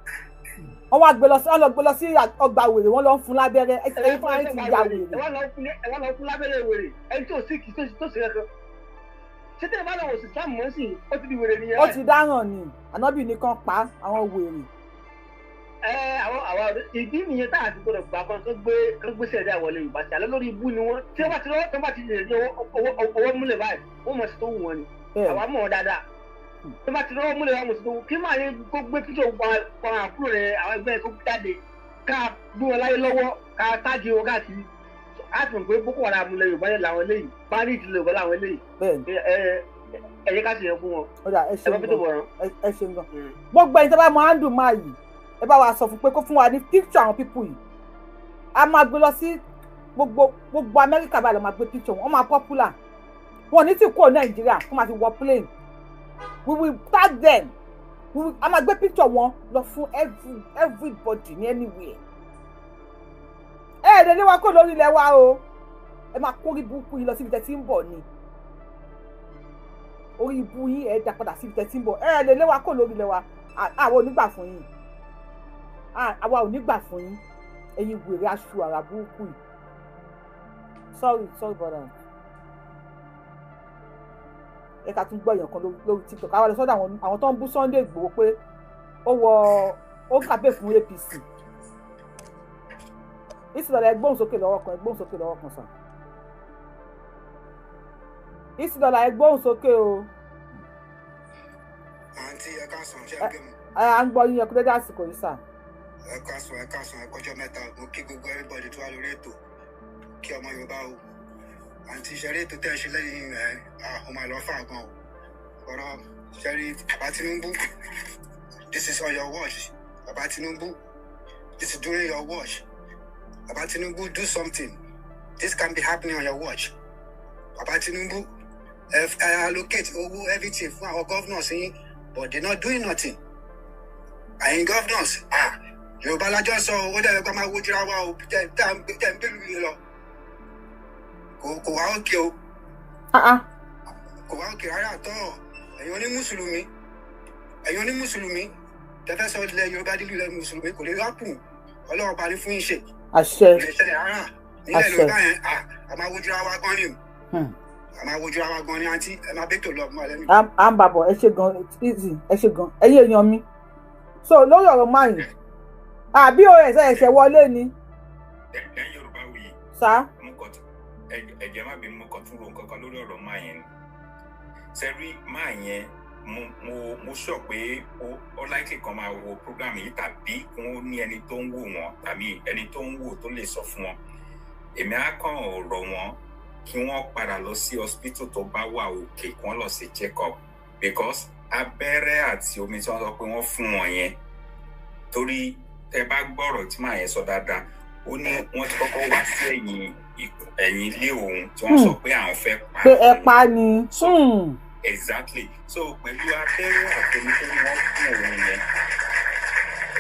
Wọ́n wá gbé lọ sí, wọ́n lọ gbé lọ sí ọgbà wèrè, wọ́n lọ ń fún lábẹ́rẹ́. Ẹ̀yin fún ayé ti ya wèrè. Ẹ wá lọ fún lábẹ́rẹ́ wèrè, ẹni tó sì kì í tó sì kankan. Ṣé tẹ́lẹ̀ bá lọ wò sí Islam mọ́ sí, ó ti di wèrè nìyẹn. Ó ti dáràn ni, ànábì nìkan pa àwọn wèrè. Ẹ àwọn ìdí nìyẹn tá a ti gbọ́dọ̀ gbà kan tó gbé sẹ̀dá wọlé Yorùbá sí alẹ́ lórí ibú ni wọ́n. Tí wọ́n bá ti lọ́wọ́, tó bá ti lè rí ọwọ́ múlẹ̀ báyìí, wọ́n mọ̀ sí tó wù wọ́n ni. Àwa mọ̀ ọ́ dáadáa. Tó bá ti lọ́wọ́ múlẹ̀, wọ́n mọ̀ sí tó wù kí máa yẹ kó gbé píṣọ̀ àwọn àbúrò rẹ̀, àwọn ẹgbẹ́ kó jáde, ká gbé wọn láyé lọ́wọ́, ká tag wọn káàkiri. Á ti mọ̀ pé Boko Haram lẹ Yorùbá yẹn làwọn eléyìí, bandit lẹ Yorùbá làwọn eléyìí. Ẹ yẹ ká sì yẹn fún wọn. Ẹ ṣeun gan, ẹ ṣeun gan. Gbogbo ẹni tó bá mọ handle máa yìí, ẹ bá wa sọ fún pé kó fún wa ní picture àwọn people yìí. A máa gbé lọ sí gbogbo Amẹ́ríkà báyìí, lọ máa gbé picture wọn. Wọ́n máa popular, wọn ò ní tí kúrò Nàìjíríà kó máa fi wọ plane. We will tag them, we will, a máa gbé picture wọn lọ fún everybody ní anywhere. Ẹ ẹ lè lé wa kó lórí ilẹ̀ wa o. Ẹ máa kórí burúkú yìí lọ síbi tẹ́ tí ń bọ̀ ni. Orí ibu yín, ẹ dá padà síbi tẹ́ tí ń bọ̀. Ẹ lè lé wa kó lórí ilẹ̀ wa. Àwa ò ní gbà fún yín, àwa ò ní gbà fún yín, ẹ̀yin wèrè aṣọ àrà burúkú yìí. Sorry, sorry, brother. Ẹ ká tún gbọ́ èèyàn kan lórí TikTok. Àwọn lọ sọ́dọ̀ àwọn tó ń bú Sunday Igboho pé ó wọ ó kàpé fún APC. Ìsìlọ̀lẹ̀, ẹ gbóhùn sókè lọ́wọ́ kan, ẹ gbóhùn sókè lọ́wọ́ kan sàn. Ìsìlọ̀lẹ̀, ẹ gbóhùn sókè o. Àǹtí, ẹ káàsán, ṣé ẹ gbé mi? Ẹ à ń gbọ́ yín, ẹ kú dédé àsìkò yìí sà. Ẹ káàsán, ẹ káàsán, ẹ kọjọ́ mẹ́ta. Mo kí gbogbo everybody tó wà lórí ètò, kí ọmọ Yorùbá o. Àǹtí, ṣe rí ètò tẹ́ ẹ ṣe lẹ́yìn ẹ̀, ó máa lọ fà gan o. Ọ̀rọ̀ ṣe rí bàbá Tinubu, this is on your watch. Bàbá Tinubu, this is during your watch. Bàbá Tinubu, do something. This can be happening on your watch. Bàbá Tinubu, ẹ allocate owó, everything fún àwọn governors yín, but they not doing nothing. Ẹ̀yin governors, ah, Yorùbá lájọ sọ, ó dẹ̀ kọ́ máa wojú ra wa o. Tẹ̀ tẹ̀ ń gbèlú yìí lọ, kò wá òkè o, kò wá òkè rárá tọ́. Ẹ̀yin onímùsùlùmí, ẹ̀yin onímùsùlùmí tẹ́fẹ́ sọ ilẹ̀ Yorùbá dìlú ilẹ̀ mùsùlùmí, kò lè rápùn. Ọlọ́run bá ní fún yín ṣe. Àṣẹ. Kò lè ṣẹlẹ̀ rárá nílẹ̀ Yorùbá yẹn. A máa wojú ra wa gan ni o, a máa wojú ra wa gan ni. Àǹtí, ẹ máa bẹ́tò lọ mọ́ ẹ lẹ́nu. À ń bàbọ̀. Ẹ ṣe gan, easy, ẹ ṣe gan, ẹ̀yin èèyàn mi. So lórí ọ̀rọ̀ máyì àbí o ẹ̀ṣẹ̀ wọlé ni. Lẹ́yìn Yorùbá wuyì. Sá. Mo kàn tún, ẹ̀jẹ̀ má bínú, mo kàn tún ro nǹkan kan lórí ọ̀rọ̀ máa yẹn ni. Sẹ́rí máa yẹn, mo sọ pé ó likely kan máa wo program yìí, tàbí kí wọ́n ní ẹni tó ń wò wọ́n, tàbí ẹni tó ń wò tó lè sọ fún wọn. Èmi á kàn rọ̀ wọ́n kí wọ́n padà lọ sí hospital tó bá wà òkè, kí wọ́n lọ sí check up, because abẹ́rẹ́ àti omi tí wọ́n sọ pé wọ́n fún wọn yẹn, torí tẹ bá gbọ́rọ̀ tí màá yẹn sọ dáadáa, ó ní wọ́n ti kọ́kọ́ wá sí ẹ̀yìn ilé òun tí wọ́n sọ pé àwọn fẹ́ pa. Pé ẹ pa ni. Exactly. So pẹ̀lú abẹ́rẹ́ àti omi tó ní wọ́n fún òun yẹn,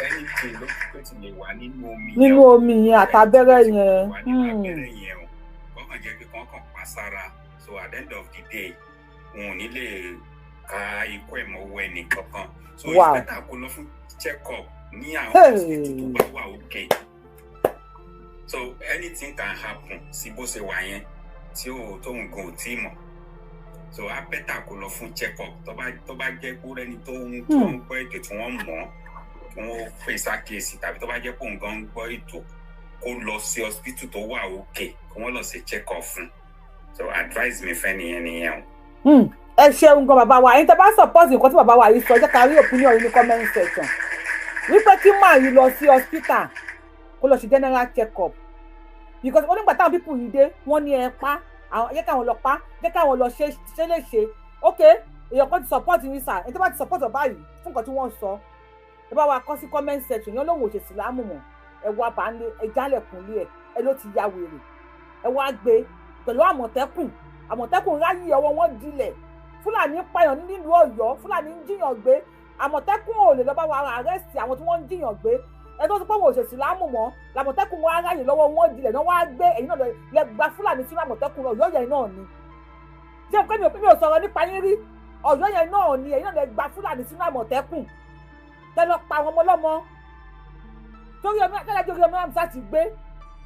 anything ló tó ti lè wà nínú omi yẹn. Nínú omi yẹn àtàbẹ́rẹ́ yẹn. Wà nínú abẹ́rẹ́ yẹn o, wọ́n kàn jẹ́ pé kàn kàn pa sára. So at the end of the day, wọn ò ní lè ka ikú ẹ̀ mọ́wọ́ ẹnì kankan. So it's better kó lọ fún check up ní àwọn hospital tó bá wà okay. So anything can happen sí bó ṣe wà yẹn tí ò tó nǹkan ò tí mọ̀. So á better kó lọ fún check up. Tó bá jẹ́ kó rẹ́ni tó ń gbọ́ ètò tí wọ́n mọ̀, kí wọ́n pè sákèsì, tàbí tó bá jẹ́ pé nǹkan ń gbọ́ ètò, kó lọ sí hospital tó wà òkè, kí wọ́n lọ sí check up fún. So advice mi fẹ́ nìyẹn nìyẹn o. Ẹ ṣeun gan, bàbá wa. Ẹ̀yin tẹ́ bá support nǹkan tí bàbá wa yìí sọ, jẹ́ ká rí opinion yín ní comment section, wípé kí máa yìí lọ sí hospital, kó lọ ṣe general check up, because onígbà táwọn people yìí dé, wọ́n ní ẹ pa àwọn, jẹ́ káwọn lọ pa, jẹ́ káwọn lọ ṣe ṣe léṣe. Ok, èèyàn kan ti support yín sà. Ẹni tó bá ti support ọba yìí fún nǹkan tí wọ́n sọ, ẹ bá wa kọ sí comment section yẹn. Lóun ò ṣe sílámù mọ́, ẹ wá bá ń lé, ẹ jálẹ̀kùn lé, ẹ ló ti ya wèrè. Ẹ wá gbé pẹ̀lú Àmọ̀tẹ́kùn. Àmọ̀tẹ́kùn ráyè, ọwọ́ wọn dilẹ̀. Fúlàní pààyàn nílùú Ọ̀yọ́, Fúlàní ń jíyàn gbé, Àmọ̀tẹ́kùn ò lè lọ bá wa arrest àwọn tí wọ́n ń jíyàn gbé. Ẹ tó ti pé wọn ò ṣe sílámù mọ́, làmọ̀tẹ́kùn wọn aráyè lọ́wọ́ wọn dilẹ̀ náà wá gbé. Ẹ̀yin náà lẹ gba Fúlàní sínú Àmọ̀tẹ́kùn. Ọ̀yọ́ yẹn náà ni. Ṣé pé mi ò sọ̀rọ̀ nípa yín rí? Ọ̀yọ́ yẹn náà ni. Ẹ̀yin náà lẹ gba Fúlàní sínú Àmọ̀tẹ́kùn, tẹ lọ pa àwọn ọmọ ọlọ́mọ torí ọmọ akẹ́lẹ́jọ́ orí ọmọ àmì ti gbé.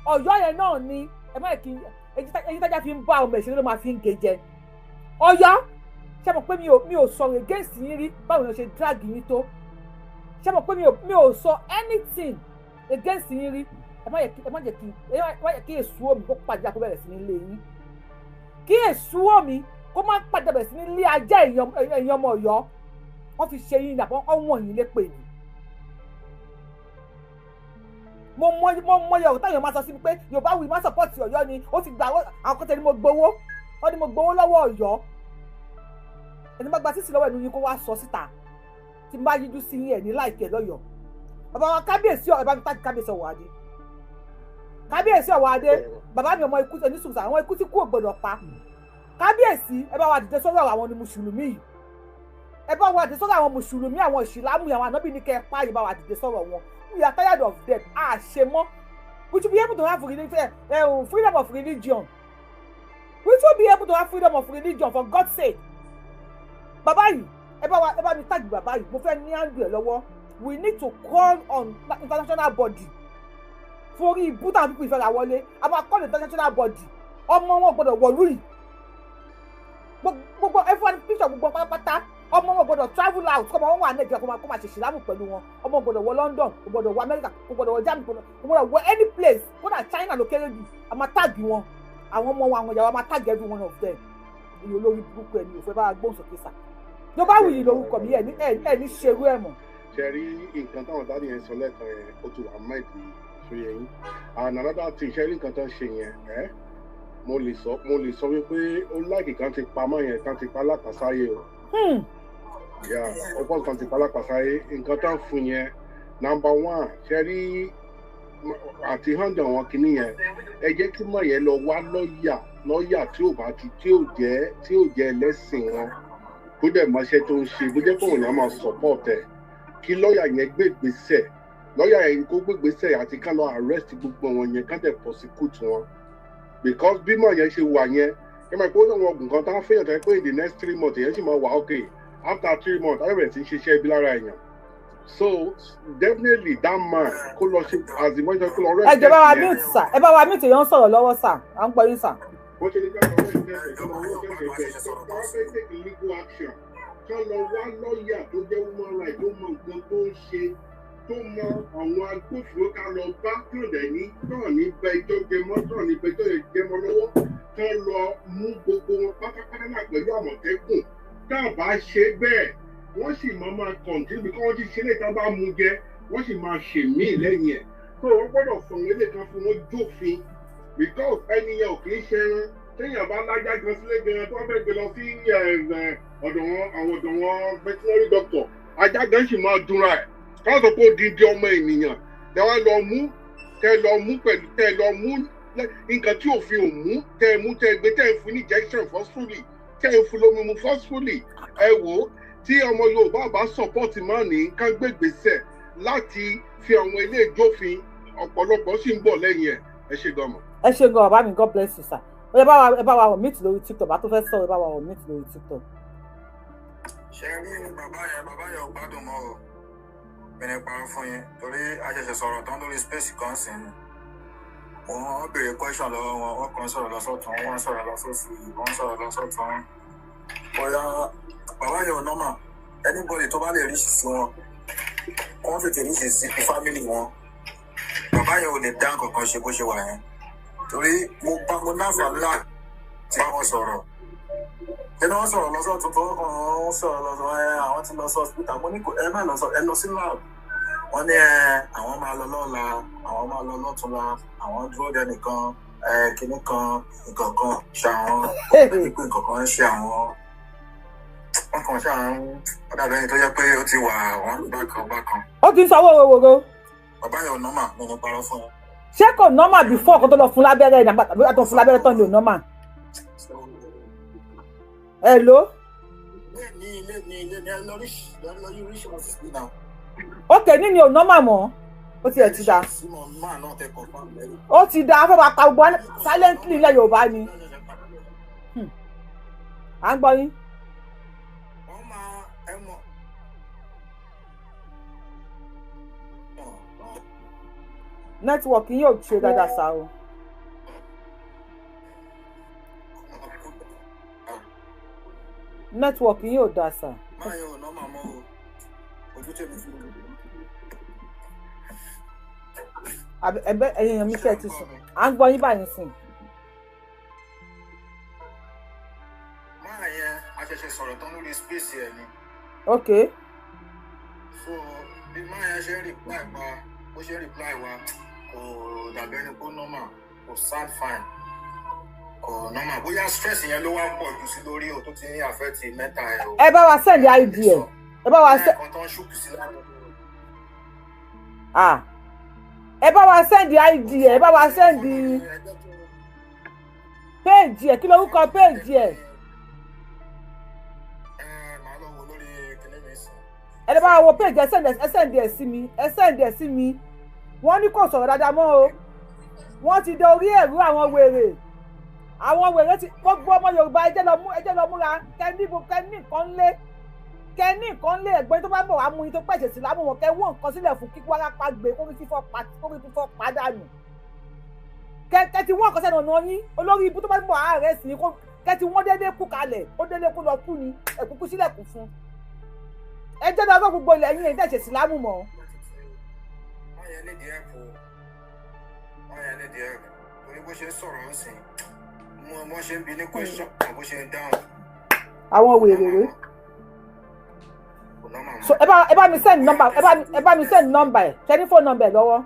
Ọ̀yọ́ yẹn náà ni. Ẹ má kí eyín tájà fi ń bá ọmọ ìṣeré ló máa fi ń ge jẹ. Ọ̀yọ́, ṣé mo pé mi ò sọ̀rọ̀ against yín rí? Báwo ni o ṣe drag yín tó? Ṣé mo pé mi ò sọ anything against yín rí? Ẹ má yẹ kí èso omi kó pàdé kó bẹ̀rẹ̀ sí ní lé yín, kí èso omi kó má pàdé bẹ̀rẹ̀ sí ní lé ajá. Ẹ̀yin ọmọ Ọ̀yọ́, wọ́n fi ṣe yín ní àpọ̀ ọ̀wọ̀n yín lépè ni. Mo mọ yọ̀rọ̀ táyọ̀ máa sọ sí mi pé Yorùbá wí má support Ọ̀yọ́ ni ó ti gbà. Àwọn kan tẹ ni mo gbowó, ó ní mo gbowó lọ́wọ́ Ọ̀yọ́. Ẹni bá gba sísì lọ́wọ́ ẹnu yín, kó wá sọ síta. Tí n bá yíjú sí yín, ẹ̀ ní láìpẹ́ lọ́yọ̀ọ́. Bàbá wa kábíyèsí ọ̀, ẹ bá mi tàbí kábíyèsí ọ̀wọ̀ adé, kábíyèsí ọ̀wọ̀ adé, bàbá mi, ọmọ ikú onísùnsà, àwọn ikú tí kú ò gbọdọ̀ pa. Kábíyèsí, ẹ bá wa dìde sórí ọ̀rọ̀ àwọn mùsùlùmí yìí. Ẹ bá wa dìde sórí àwọn mùsùlùmí, àwọn ìsìlámù, àwọn ànábì ní kẹ́ ẹ pa yìí. Bá wa dìde sọ̀rọ̀ wọn. We are tired of them. A ṣe mọ́. We should be able to have freedom of religion. We should be able to have freedom of religion, for God's sake. Bàbá yìí, ẹ bá wa, ẹ bá mi tag bàbá yìí, mo fẹ́ ní handle ẹ lọ́wọ́. We need to call on international body forí ibú táwọn pípọ̀ ìfẹ́ ra wọlé. A máa call international body. Ọmọ wọn gbọ́dọ̀ wọ̀lú yìí. Gbogbo Gbogbo ẹ fún wa ní picture gbogbo pátápátá. Ọmọ wọn gbọ́dọ̀ travel out, kọ́mọ wọn wà Nàìjíríà kó máa ṣe ṣìlámù pẹ̀lú wọn. Ọmọ gbọ́dọ̀ wọ London, kò gbọ́dọ̀ wọ America, kò gbọ́dọ̀ wọ Germany, kò gbọ́dọ̀ wọ any place. Kódà China ló kéré jù. A máa tag wọn, àwọn ọmọ wọn, àwọn ìyàwó, a máa tag every one of them. Èyí olórí burúkú ẹ̀ ní òfin bá wa gbóhùn sókè sà. Ló bá wùyí lórúkọ mi, ẹ̀ ní ṣerú ẹ̀ mọ̀. Ṣe rí nǹkan táwọn daddy yẹn sọ lẹ́ẹ̀kan yẹn, ó ti wà mẹ́ẹ̀dì ṣóyẹ yín. And another thing, ṣe rí nǹkan tó ń ṣe yẹn, ẹ́ mo lè sọ wípé ó láìkì kan ti pamọ́ yẹn, kan ti pa lápàsáyé o. Ọ̀pọ̀ kan ti pa lápàsáyé. Nǹkan tó ń fún yẹn, number one, ṣe rí àti hàndà wọn kìíní yẹn, ẹ jẹ́ kí mọ̀ yẹn lọ wá lọ́ọ̀yà tí ò bá ti tí ò jẹ́ ẹlẹ́sìn wọn, kó dẹ̀ mọṣẹ́ tó ń ṣe, bó jẹ́ pé òun náà máa support ẹ̀, kí lọ́ọ̀yà yẹn gbégbèsè, lọ́ọ̀yà yẹn kó gbégbèsè àti ká lọ arrest gbogbo wọn yẹn, ká dẹ̀ prosecute wọn. Because bímọ yẹn ṣe wà yẹn, ẹ máa pé ó náà wọn nǹkan tá a fẹ́yàn tó yẹ pé in the next 3 months èèyàn sì máa wà okay. After 3 months á bẹ̀rẹ̀ sí í ṣiṣẹ́ ibi lára èèyàn. So definitely that man kó lọ ṣe as the one kó lọ rest. Ẹ jọ̀ọ́, bá wa mute sà, ẹ bá wa mute, èèyàn ń sọ̀rọ̀ lọ́wọ́ sà, à ń gbọ́ yín sà. Bó ṣe ní ká lọ rest ẹ̀, kó lọ rest ẹ̀, tó fẹ́ take legal action, kán lọ wá lọ́ọ̀yà tó jẹ́ human right, tó mọ nǹkan tó ń ṣe, tó mọ àwọn agbófinró ká lọ bá, tán dẹ̀ ní tán ní bẹ ẹjọ́ jẹmọ́, tán ní bẹ ẹjọ́ jẹmọ́ lọ́wọ́, kán lọ mú gbogbo wọn pátápátá náà pẹ̀lú Àmọ̀tẹ́kùn. Tá a bá ṣe bẹ́ẹ̀, wọ́n sì máa kọ̀ǹtínú bí wọ́n ti ṣe lè tán bá mú jẹ, wọ́n sì máa ṣe míì lẹ́yìn ẹ̀. Tó wọ́n gbọ́dọ̀ fún wọn lè kan fún wọn jófin, because ẹni yẹn ò kì í ṣe ẹran téèyàn bá lájá gan sílé gan tó wọ́n fẹ́ gbé lọ sí ọ̀dọ̀ wọn, àwọn ọ̀dọ̀ wọn veterinary doctor, ajá gan sì máa dúnra ẹ̀. Káwọn sọ pé odindi ọmọ ènìyàn tẹ wá lọ mú, tẹ lọ mú pẹ̀lú, tẹ lọ mú nǹkan tí òfin ò mú, tẹ mú, tẹ gbé, tẹ fún ní injection forcefully, tẹ fún lómi mu forcefully. Ẹ wò ó, tí ọmọ Yorùbá bá support máa ní ká gbégbèsè láti fi àwọn ilé ìjófin, ọ̀pọ̀lọpọ̀ sì ń bọ̀ lẹ́yìn ẹ̀. Ẹ ṣe gan mọ̀. Ẹ ṣe gan bàbá mi, God bless you sir. Ẹ bá wa wọ̀ mute lórí TikTok, bá tó fẹ́ sọ̀rọ̀, ẹ bá wa wọ̀ mute lórí TikTok. Ṣé rí bàbá yẹn ò gbádùn mọ́ o, mi ní parọ́ fún yín, torí a ṣẹ̀ṣẹ̀ sọ̀rọ̀ tán lórí space kan sí ni. Wọ́n béèrè question lọ́wọ́ wọn, wọ́n kàn sọ̀rọ̀ lọ́sọ̀tún, wọ́n sọ̀rọ̀ lọ́sọ̀sì, wọ́n sọ̀rọ̀ lọ́sọ̀tún. Bóyá bàbá yẹn ò normal, anybody tó bá lè rí sí wọn, wọ́n tètè rí sí family wọn. Bàbá yẹn ò lè dá nǹkan kan ṣe bó ṣe wà yẹn, torí mo bá mo náfààní láti bá wọn sọ̀rọ̀. Ẹni wọ́n sọ̀rọ̀ lọ́sọ̀tún tó kàn ń sọ̀rọ̀ lọ́sọ̀, ẹ àwọn ti lọ sí hospital, mo ní kò ẹ má lọ sọ, ẹ lọ sí lab. Wọ́n ní ẹ àwọn máa lọ lọ́la, àwọn máa lọ lọ́túnla, àwọn dúró de nìkan, ẹ kinní kan, nǹkan kan ṣe àwọn, pé nǹkan kan ń ṣe àwọn. Wọ́n kàn ṣe àwọn ọ̀dàbí ẹni tó jẹ́ pé ó ti wà wọ́n bákan bákan. Ó ti ń sanwó wòrowòro. Bàbá yẹn ò nọ́mà, mo ní parọ́ fún wọn. Ṣé kò nọ́mà before kan tó lọ fún lábẹ́rẹ́ ìdàgbà tàbí tó fún lábẹ́rẹ́ tán ni ò nọ́mà? Hello. Ok, níní ò nọ́mà mọ́, ó tiẹ̀ ti da. Ó ti da, afẹ́ máa pa gbogbo silently ilẹ̀ Yorùbá ni. À ń gbọ́ yín. Nẹ́tíwọ̀kì yóò ṣe dáadáa sá o. Nẹ́tíwọ̀kì yóò dáa sá. Ẹgbẹ́ ẹ̀yin èèyàn mi ṣe ti sùn, à ń gbọ́ yín báyìí sìn. Máa yẹn a ṣẹ̀ṣẹ̀ sọ̀rọ̀ tán lórí space ẹ̀ ni. Ok. So bí máa yẹn ṣe ń reply pa, bó ṣe ń reply wa, kò dàbí ẹni pé normal, kò sound fine, kò normal. Bóyá stress yẹn ló wá pọ̀ jù sí lórí o tó ti ní affect mental ẹ̀ o. Ẹ bá wa send ID ẹ, ẹ bá wa send. Ẹ̀ẹ̀kan tó ń ṣùkú sí lánàá. Ah, ẹ bá wa send ID ẹ, ẹ bá wa send page ẹ, kí lorúkọ page ẹ? Ẹ lè bá wa wo page ẹ, send ẹ sí mi, ẹ send ẹ sí mi. Wọ́n ní kò sọ̀rọ̀ dáadáa mọ́ o, wọ́n ti dé orí ẹ̀rú àwọn wèrè, àwọn wèrè ti gbogbo ọmọ Yorùbá. Ẹ jẹ́ lọ múra, kẹ́ ní nǹkan lé, kẹ́ ní nǹkan lé. Ẹ̀gbọ́n tó bá bọ̀ wá mú yín tó pẹ̀sẹ̀ sí lámú wọn, kẹ́ wọ́n nǹkan sílẹ̀ fún kíkú arápá gbé kórí fífọ́ padànù. Kẹ́ ti wọ́n nǹkan sẹ́nu ọ̀nà yín, olórí ibú tó bá bọ̀ àárẹ̀ sí Kẹ́tì wọ́n dédé kú kalẹ̀, ó dédé kú lọ kú ni, ẹ̀kúkú sílẹ̀kùn fún. Ẹ jẹ́ dọ́gbọ́n gbogbo ilẹ̀ yín, ẹ̀ tẹ̀ ṣe ìsìlámù mọ́. Wọ́n yẹn nídìí ẹ̀pù, wọ́n yẹn nídìí ẹ̀pù torí bó ṣe ń sọ̀rọ̀ ń sìn, mo ṣe ń bi ní question, bó ṣe ń dáhùn. Àwọn wèrè rè. So ẹ bá mi send number, ẹ bá mi send number ẹ, ṣe ní phone number ẹ lọ́wọ́?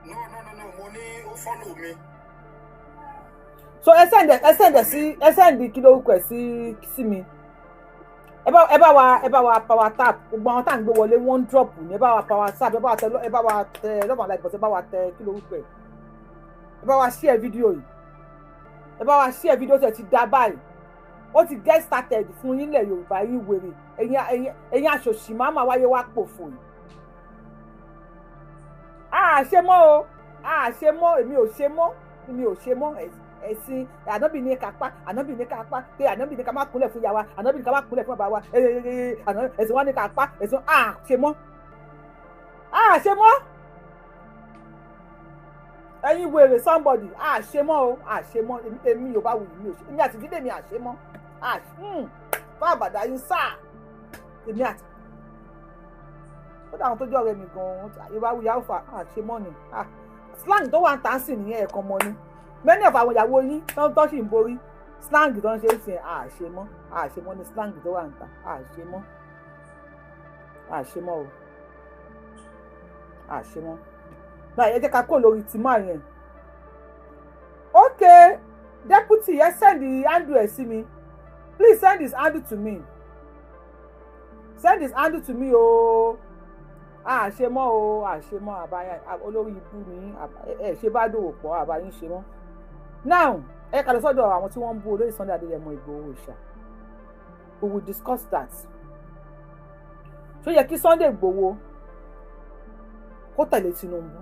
No, mo ní ó follow mi. So ẹ send ẹ sí, ẹ send kí lórúkọ ẹ sí mi. Ẹ bá wa power tap. Gbogbo àwọn tá à ń gbé wọlé, wọ́n ń drop ní. Ẹ bá wa power tap, ẹ bá wa tẹ love and like but ẹ bá wa tẹ kí lórúkọ ẹ. Ẹ bá wa share fídíò yìí, ẹ bá wa share fídíò tẹ̀ ti dá báyìí. Ó ti get started fún yín lẹ̀ Yorùbá yín, wèrè ẹ̀yin aṣòṣì máma wáyé wá pòfò yìí. A ṣe mọ́ o, a ṣe mọ́, èmi ò ṣe mọ́, èmi ò ṣe mọ́. Ẹ̀sìn ànábì ní kápá, ànábì ní kápá pé ànábì ní ká má kúnlẹ̀ fún ìyá wa, ànábì ní ká má kúnlẹ̀ fún bàbá wa, ẹ̀sìn wa ní kápá ẹ̀sìn. A ṣe mọ́, a ṣe mọ́. Ẹ̀yin wèrè somebody, a ṣe mọ́ o, a ṣe mọ́. Èmi Yorùbá wù mí, ò ṣe, èmi àti ìdílé mi, a ṣe mọ́. A fún àbàdà yín sáà, èmi àti ó dà, àwọn tó jẹ́ ọ̀rẹ́ mi gan-an, Yorùbá wù yàwó fà á ṣe mọ́ ni. Slang tó wà ń tà sí nìyẹn, ẹ̀kan mọ́ ni. Many of àwọn ìyàwó yín tó sì ń borí, slang tó ń ṣe é sìn, à ṣe mọ́, à ṣe mọ́ ni slang tó wà ń tà. À ṣe mọ́, à ṣe mọ́ o, à ṣe mọ́. Báyìí, ẹ jẹ́ ká kó lórí tìmọ̀ yẹn. Okay, deputy, ẹ send the handle ẹ sí mi. Please send his handle to me, send his handle to me o. A ṣe mọ́ o, a ṣe mọ́. Àbáyá olórí ibú ni ẹ ṣe bá dòwò pọ̀, àbáyín ṣe mọ́. Now, ẹ kà lọ sọ́dọ̀ àwọn tí wọ́n ń bú olóyè Sunday Adéyẹmọ Ìgbòho Òòṣà. We will discuss that. Ṣó yẹ kí Sunday Ìgbòho kó tẹ̀lé Tinubu?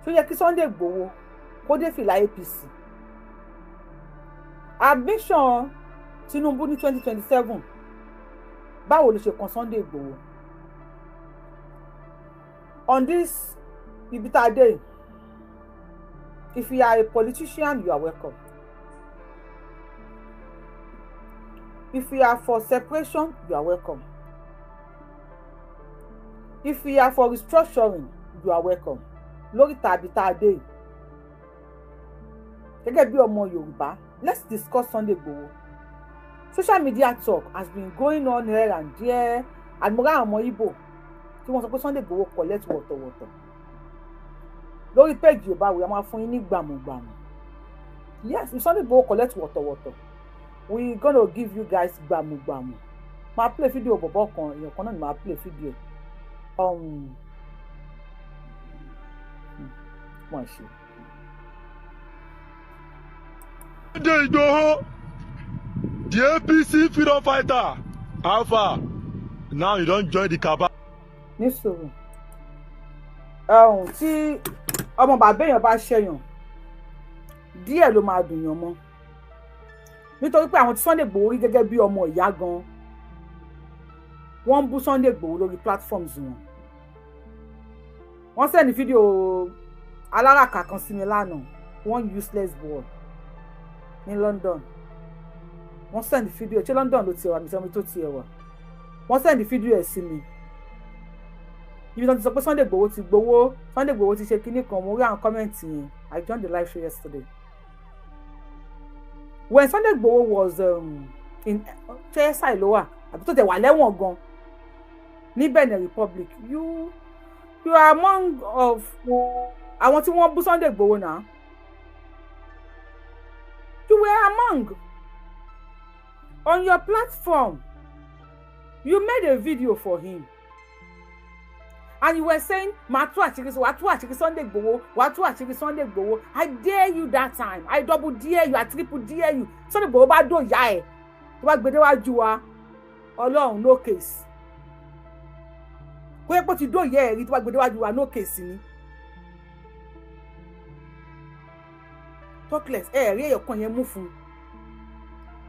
Ṣó yẹ kí Sunday Ìgbòho kó dé fìlà APC? Ambition Tinubu ní 2027, báwo ló ṣe kan Sunday Ìgbòho on this ibi tá a dé yìí? If you are a politician, you are welcome. If you are for separation, you are welcome. If you are for restructuring, you are welcome. Lórí tàbí tá a dé yìí, gẹ́gẹ́ bí ọmọ Yorùbá, let's discuss Sunday Igboho. Social media talk has been going on here and there, and mo rá àwọn ọmọ Igbo tí wọ́n sọ pé Sunday Igboho collect wọ̀tọ̀wọ̀tọ̀. Lórí page Yorùbá wò, a máa fún yín ní gbàmùgbàmù. Yes, if Sunday Igboho collect wọ̀tọ̀wọ̀tọ̀, we gonna give you guys gbàmùgbàmù. Máa play fídíò bọ̀bọ̀ kan, èèyàn kan náà ni máa play fídíò. Wọ́n ṣe. Sunday Igboho, the APC freedom fighter, Alpha, now you don join the cabal. Ní sùúrù, tí ọmọ bàbá èèyàn bá ṣẹ̀yàn díẹ̀ ló máa dùn yàn mọ́, nítorí pé àwọn tí Sunday Igboho rí gẹ́gẹ́ bí ọmọ ìyá gan, wọ́n ń bú Sunday Igboho lórí platforms wọn. Wọ́n send fídíò aláràkà kan sí mi lánàá, one useless boy ní London. Wọ́n send fídíò, ṣé London ló ti wà mí sọmi tó ti wà. Wọ́n send fídíò ẹ̀ sí mi, ibi tí wọ́n ti sọ pé Sunday Igboho ti gbowó, Sunday Igboho ti ṣe kinní kan. Mo rí àwọn comment yẹn. I joined the live show yesterday when Sunday Igboho was in ṣẹ́sàì ló wà àbí tó tẹ̀ wà lẹ́wọ̀n gan ní Benin Republic. You are among of àwọn tí wọ́n bú Sunday Igboho náà. You were among. On your platform, you made a video for him and you were saying, "Màá tú àṣírí, wàá tú àṣírí Sunday Igboho, wàá tú àṣírí Sunday Igboho." I dare you that time. I double dare you, I triple dare you. Sunday Igboho bá dò ìyá ẹ̀, tó bá gbé déwájú wa, Ọlọ́run, no case. Kó yẹ kó ti dó ìyá ẹ̀ rí, tó bá gbé déwájú wa, no case ni. Talkless, ẹ rí èèyàn kan yẹn mú fún un.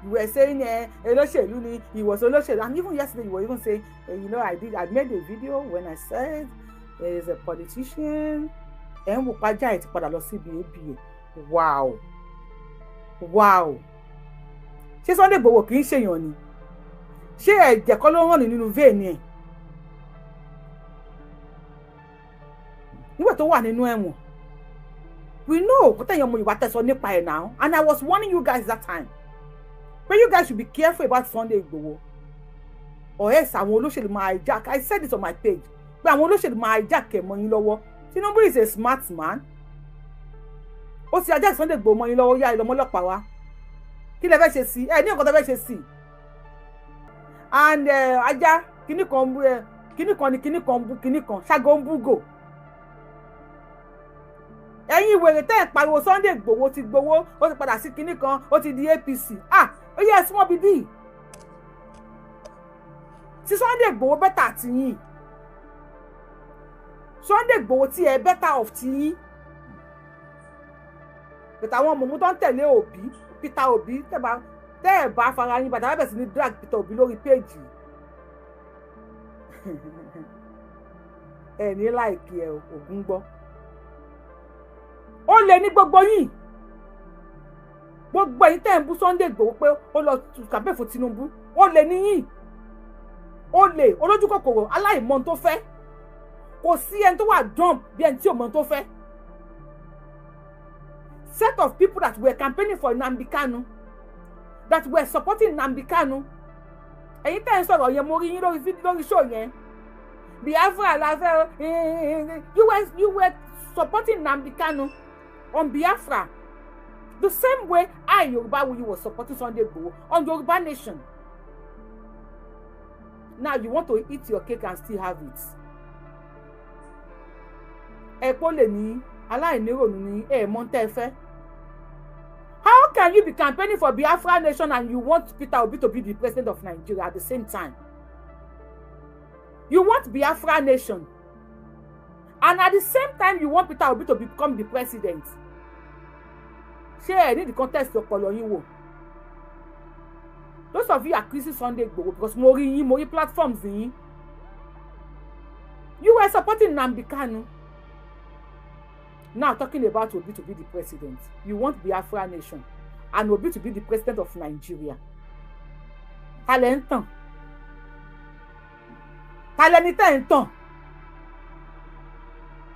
You were saying, ẹ olóṣèlú ni ìwọ̀sọ̀ olóṣèlú. And even yesterday you were even saying, I made a video when I said he is a politician. Ẹ ń wò pàjá ẹ ti padà lọ síbi ABA. Wow. Ṣé Sunday Igboho kì í ṣèyàn ni? Ṣé ẹ̀jẹ̀ kọ́ ló ń ràn nínú vein ẹ̀ nígbà tó wà nínú ẹ̀wọ̀n? We know kó tẹ̀yìn ọmọ Yorùbá tẹ̀sán nípa ẹ̀ now, and I was warning you guys that time but you guys should be careful about Sunday Igboho, or else àwọn olóṣèlú máa hijack. I said it on my page pé àwọn olóṣèlú máa hijack ẹ̀ mọ́ yín lọ́wọ́. Tinubu is a smart man. Ó ti hijack Sunday Igboho mọ́ yín lọ́wọ́. Yá ìlọmọlọ́pàá wa, kí lẹ fẹ́ ṣe sí ẹ ní nǹkan tó fẹ́ ṣe sí. And ajá kíní kan bú ẹ, kíní kan ni kíní kan bú kíní kan ṣágo ń búgò. Ẹ̀yin ìwèrè tẹ́ ẹ̀ pariwo Sunday Igboho ti gbowó, ó ti padà sí kíní kan, ó ti di APC. Ah, ó yẹ ẹ súnmọ́ bíbí tí Sunday Igboho better ti yín. Sunday Igboho tí ẹ better off ti yín. Bẹ̀tẹ̀ àwọn mọ̀mú tó ń tẹ̀lé Obi, Peter Obi, tẹ́ ẹ̀ bá fara yín bàtà bẹ̀rẹ̀ sí ní drag Peter Obi lórí péèjì. Ẹ ní láìkí ẹ ògún gbọ́. Ó lè ní gbogbo yín, gbogbo ẹ̀yin tẹ́ ẹ̀ ń bú Sunday Igboho pé ó lọ kàmpé fún Tinubu, ó lè ní yín. Ó lè olójú kòkòrò, aláìmọ̀ tó fẹ́. Kò sí ẹni tó wà dumb bí ẹni tí ò mọ̀ tó fẹ́. Set of people that were campaigning for Nnamdi Kanu, that were supporting Nnamdi Kanu. Ẹ̀yin tẹ́ ẹ̀ ń sọ̀rọ̀ yẹn, mo rí yín lórí fídíò lórí show yẹn. Biafra la fẹ́, you were supporting Nnamdi Kanu on Biafra. The same way I, Yorubawuyi, was supporting Sunday Igboho on Yoruba Nation. Now you want to eat your cake and still have it. Ẹ kó lè ní aláìníròònú ní ẹ mọ̀ tẹ́ ẹ fẹ́. How can you be campaigning for Biafra Nation and you want Peter Obi to be the president of Nigeria at the same time? You want Biafra Nation, and at the same time you want Peter Obi to become the president. Ṣé ẹ ní the contest ọpọlọ yín wò? Those of you accusing Sunday Igboho, because mo rí yín, mo rí platforms yín, you were supporting Nnamdi Kanu. Now talking about Obi to be the president, you want Biafra Nation and Obi to be the president of Nigeria. Ta lẹ ń tàn? Ta lẹni tẹ́ ń tàn?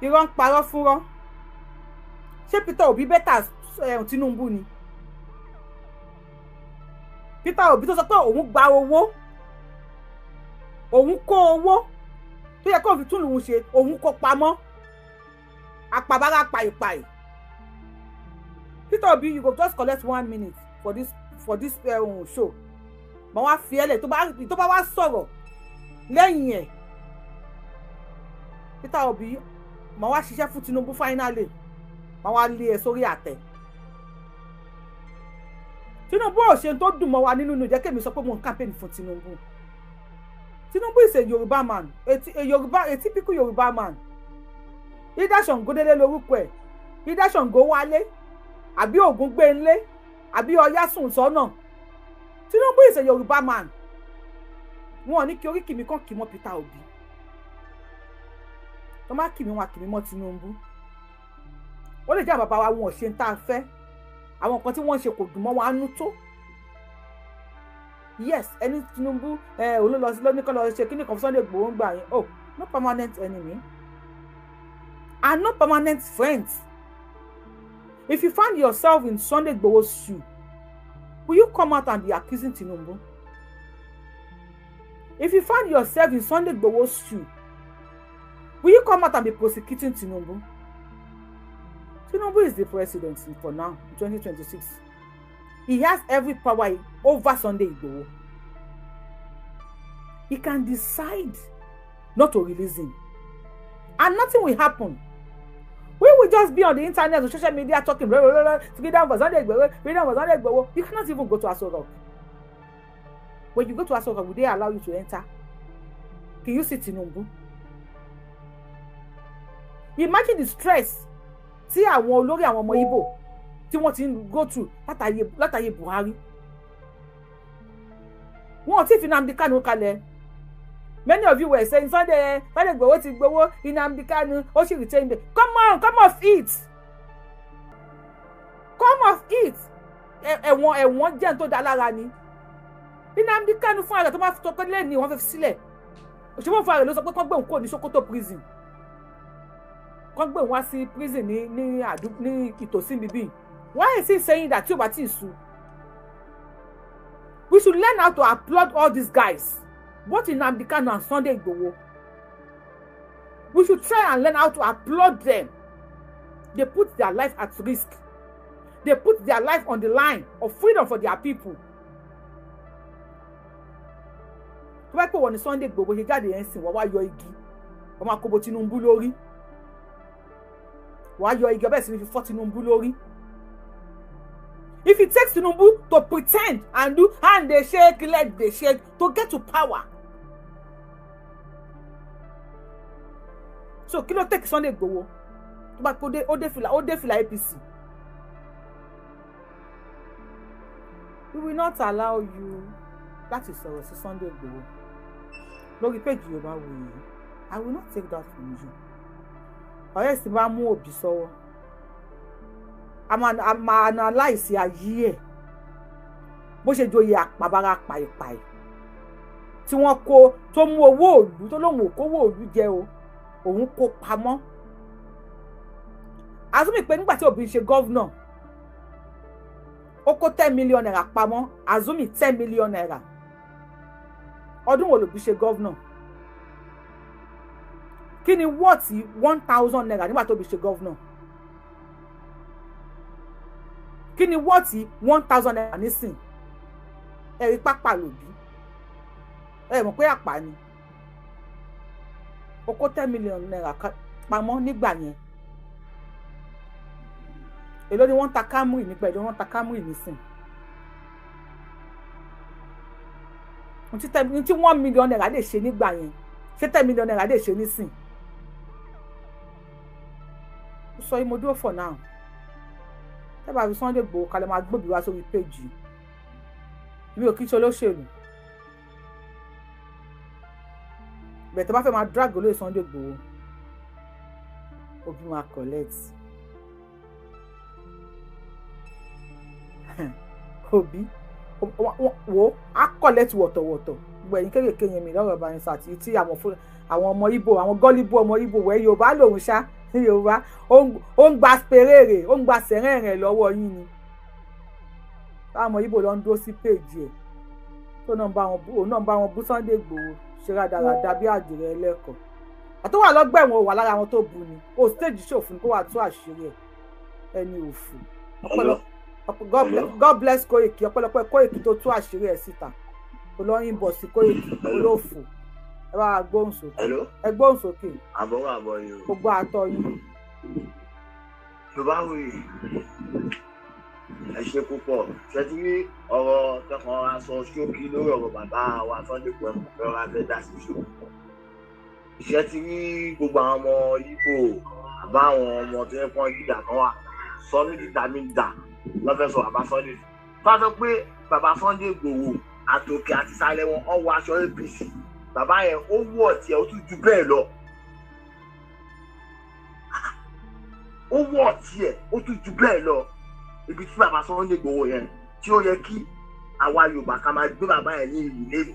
Irọ́ ń parọ́ fúnrọ́. Ṣé Peter Obi better Tinubu ni? Peter Obi tó sọ pé òun gba owó, òun kó owó tó yẹ kó fi tún lòun ṣe, òun kó pamọ́. Apabara paipai. Peter Obi, you go just collect 1 minute for this show. Mà wá fi ẹlẹ tó bá wá sọ̀rọ̀ lẹ́yìn ẹ̀. Peter Obi, mà wá ṣiṣẹ́ fún Tinubu finally. Mà wá lé ẹ sórí àtẹ. Tinubu ò ṣe tó dùn mọ́ wa nínú jẹ́ kémi sọ pé mo ń campaign fún Tinubu. Tinubu is a Yoruba man, a typical Yoruba man. Ida Ṣàngódélé lorúkọ ẹ̀, Ida Ṣàngó Wálé, àbí Ògúngbénlé, àbí Ọyásùn sọ́nà. Tinubu is a Yoruba man. Wọn ò ní kí oríkì mi kàn kì mọ́ Peter Obi. Tó má kì mí, wọn kì mí mọ́ Tinubu. Ó lè jẹ́ àwọn bàbá wa wọn ò ṣe ń tá a fẹ́. Àwọn nǹkan tí wọ́n ń ṣe kò dùn mọ́ wa nú tó. Yes, ẹni Tinubu òun ló lọ sí lóní kan lọ ṣe kíní kan fún Sunday Igboho ń gbà yẹn. Oh, no permanent enemy and no permanent friends. If you find yourself in Sunday Igboho's shoe, will you come out and be accusing Tinubu? If you find yourself in Sunday Igboho's shoe, will you come out and be prosecuting Tinubu? Tinubu is the president for now, in 2026. He has every power over Sunday Igboho. He can decide not to release him, and nothing will happen. We will just be on the internet, on social media, talking, blah, blah, blah, freedom for Sunday Igboho, freedom for Sunday Igboho. You cannot even go to Aso Rock. When you go to Aso Rock, will they allow you to enter? Can you see Tinubu? Imagine the stress tí àwọn olórí àwọn ọmọ Igbo tí wọ́n ti ń go through látàyè Buhari. Wọn ò tí fi Nnamdi Kanu kalẹ̀. Many of you were saying Sunday Igboho ti gbowó, Nnamdi Kanu ó sì retain the. Come on, come off it. Come off it. Ẹ̀wọ̀n, ẹ̀wọ̀n jẹ́ n tó dá lára ni. Nnamdi Kanu fún ara tó máa sọ pé lẹ́ni wọ́n fẹ́ fi sílẹ̀, òṣèlú fún ara ló sọ pé kán gbé òun kúrò ní Sokoto prison, kán gbé òun wá sí prison ní àdúgbò ní ìtòsí bíbí. Why is he saying that tí o bá tí ì sú? We should learn how to applaud all these guys, both Nnamdi Kanu and Sunday Igboho. We should try and learn how to applaud them. They put their life at risk. They put their life on the line of freedom for their people. Tó bá pè wọ́n ní Sunday Igboho ṣe jáde yẹn sìn, wọ́n wá yọ igi, wọ́n máa kóbo Tinubu lórí, wọ́n á yọ igi ọbẹ̀ sí ní fi fọ́ Tinubu lórí. If it takes Tinubu to pretend and do hand dey shake, leg dey shake to get to power, so kí ló take Sunday Igboho tó bá pé ó dé fìlà, ó dé fìlà APC? We will not allow you láti sọ̀rọ̀ sí Sunday Igboho lórí péjì Yorùbáwùyí. I will not take that from you. Ọ̀rẹ́ sì bá mú òbí sọ́wọ́, a máa analyse ayé ẹ̀ bó ṣe joyè àpàbára pàìpàì tí wọ́n kó, tó mú owó òlú, tó lóun ò kówó òlú jẹ o, òun kó pamọ́. Azumi pé nígbà tí Obi ń ṣe gọ́vnà, ó kó 10 million naira pamọ́. Azumi 10 million naira. Ọdún wo lòbí ṣe gọ́vnà? Kí ni wọ́ọ̀tì 1,000 naira nígbà tó bí ṣe gọ́vnà? Kí ni wọ́ọ̀tì 1,000 naira nísìn? Ẹ̀rí pápá lòbí, ẹ mọ̀ pé àpá ni. Ó kó 10 million naira pamọ́ nígbà yẹn. Èló ni wọ́n ń ta Camry nígbà? Èló ni wọ́n ń ta Camry nísìn? Ní tí 1 million naira lè ṣe nígbà yẹn, ṣé 10 million naira lè ṣe nísìn? Ó sọ yìí, mo dúró for now. Tẹ́bà fi Sunday Igboho kalẹ̀, máa gbòbí wá sórí péjì mi. Ò kí ń ṣe olóṣèlú bẹ̀ẹ̀. Tó bá fẹ́ máa drag olóyè Sunday Igboho, òbí máa collect òbí wo á collect wọ̀tọ̀wọ̀tọ̀. Gbogbo ẹ̀yin kéékèèké yẹn mi lọ́rọ̀ bá yín sọ, àti tí àwọn ọmọ Ìgbò, àwọn gọ́líbù ọmọ Ìgbò wẹ̀ Yorùbá lòun ṣá. Yorùbá ó ń gba pérére, ó ń gba sẹ̀rẹ̀rẹ̀ lọ́wọ́ yín ni. Táwọn ọmọ Ìgbò lọ ń dúró sí péèjì ẹ̀, tó náà ń bá wọn bú Sunday Igboho ṣe rádaràda bí àdìrẹ ẹlẹ́kọ̀ọ́. Àtọwà lọ́gbẹ̀wọ̀n ò wà lára àwọn tó bu ni ó stage show fún kó wà tú àṣírí ẹ̀ ẹni òfò. God bless Koiki. Ọpẹ́lọpẹ́ Koiki tó tú àṣírí ẹ̀ síta. Olóyin bọ̀ sí Koiki olófò. Ẹ bá gbóhùn sókè, ẹ gbóhùn sókè. Àbọ̀wọ̀ àbọ̀ yìí o. Gbogbo àtọ yìí. Yorùbáwùyí, ẹ ṣe púpọ̀. Ṣe ti rí ọ̀rọ̀ tọkàn aṣọ ṣókí lórí ọ̀rọ̀ bàbá wa Sunday Igboho lọ́ra fẹ́ dá sí ṣó. Ṣe ti rí gbogbo àwọn ọmọ Ìgbò àbá àwọn ọmọ tó yẹ kán gíga kan wà sọ mí dídá mi dà lọ́fẹ́ sọ bàbá Sunday. Tó a sọ pé bàbá Sunday Igboho àtòkè àti ìsàlẹ̀ wọn ọwọ́ aṣọ APC, bàbá yẹn ó wọ̀ tiẹ̀, ó tún ju bẹ́ẹ̀ lọ. Ó wọ̀ tiẹ̀, ó tún ju bẹ́ẹ̀ lọ. Ibi tí bàbá Sunday Igboho yẹn tí ó yẹ kí àwa Yorùbá ká máa gbé bàbá yẹn ní ìlú lẹ́nu.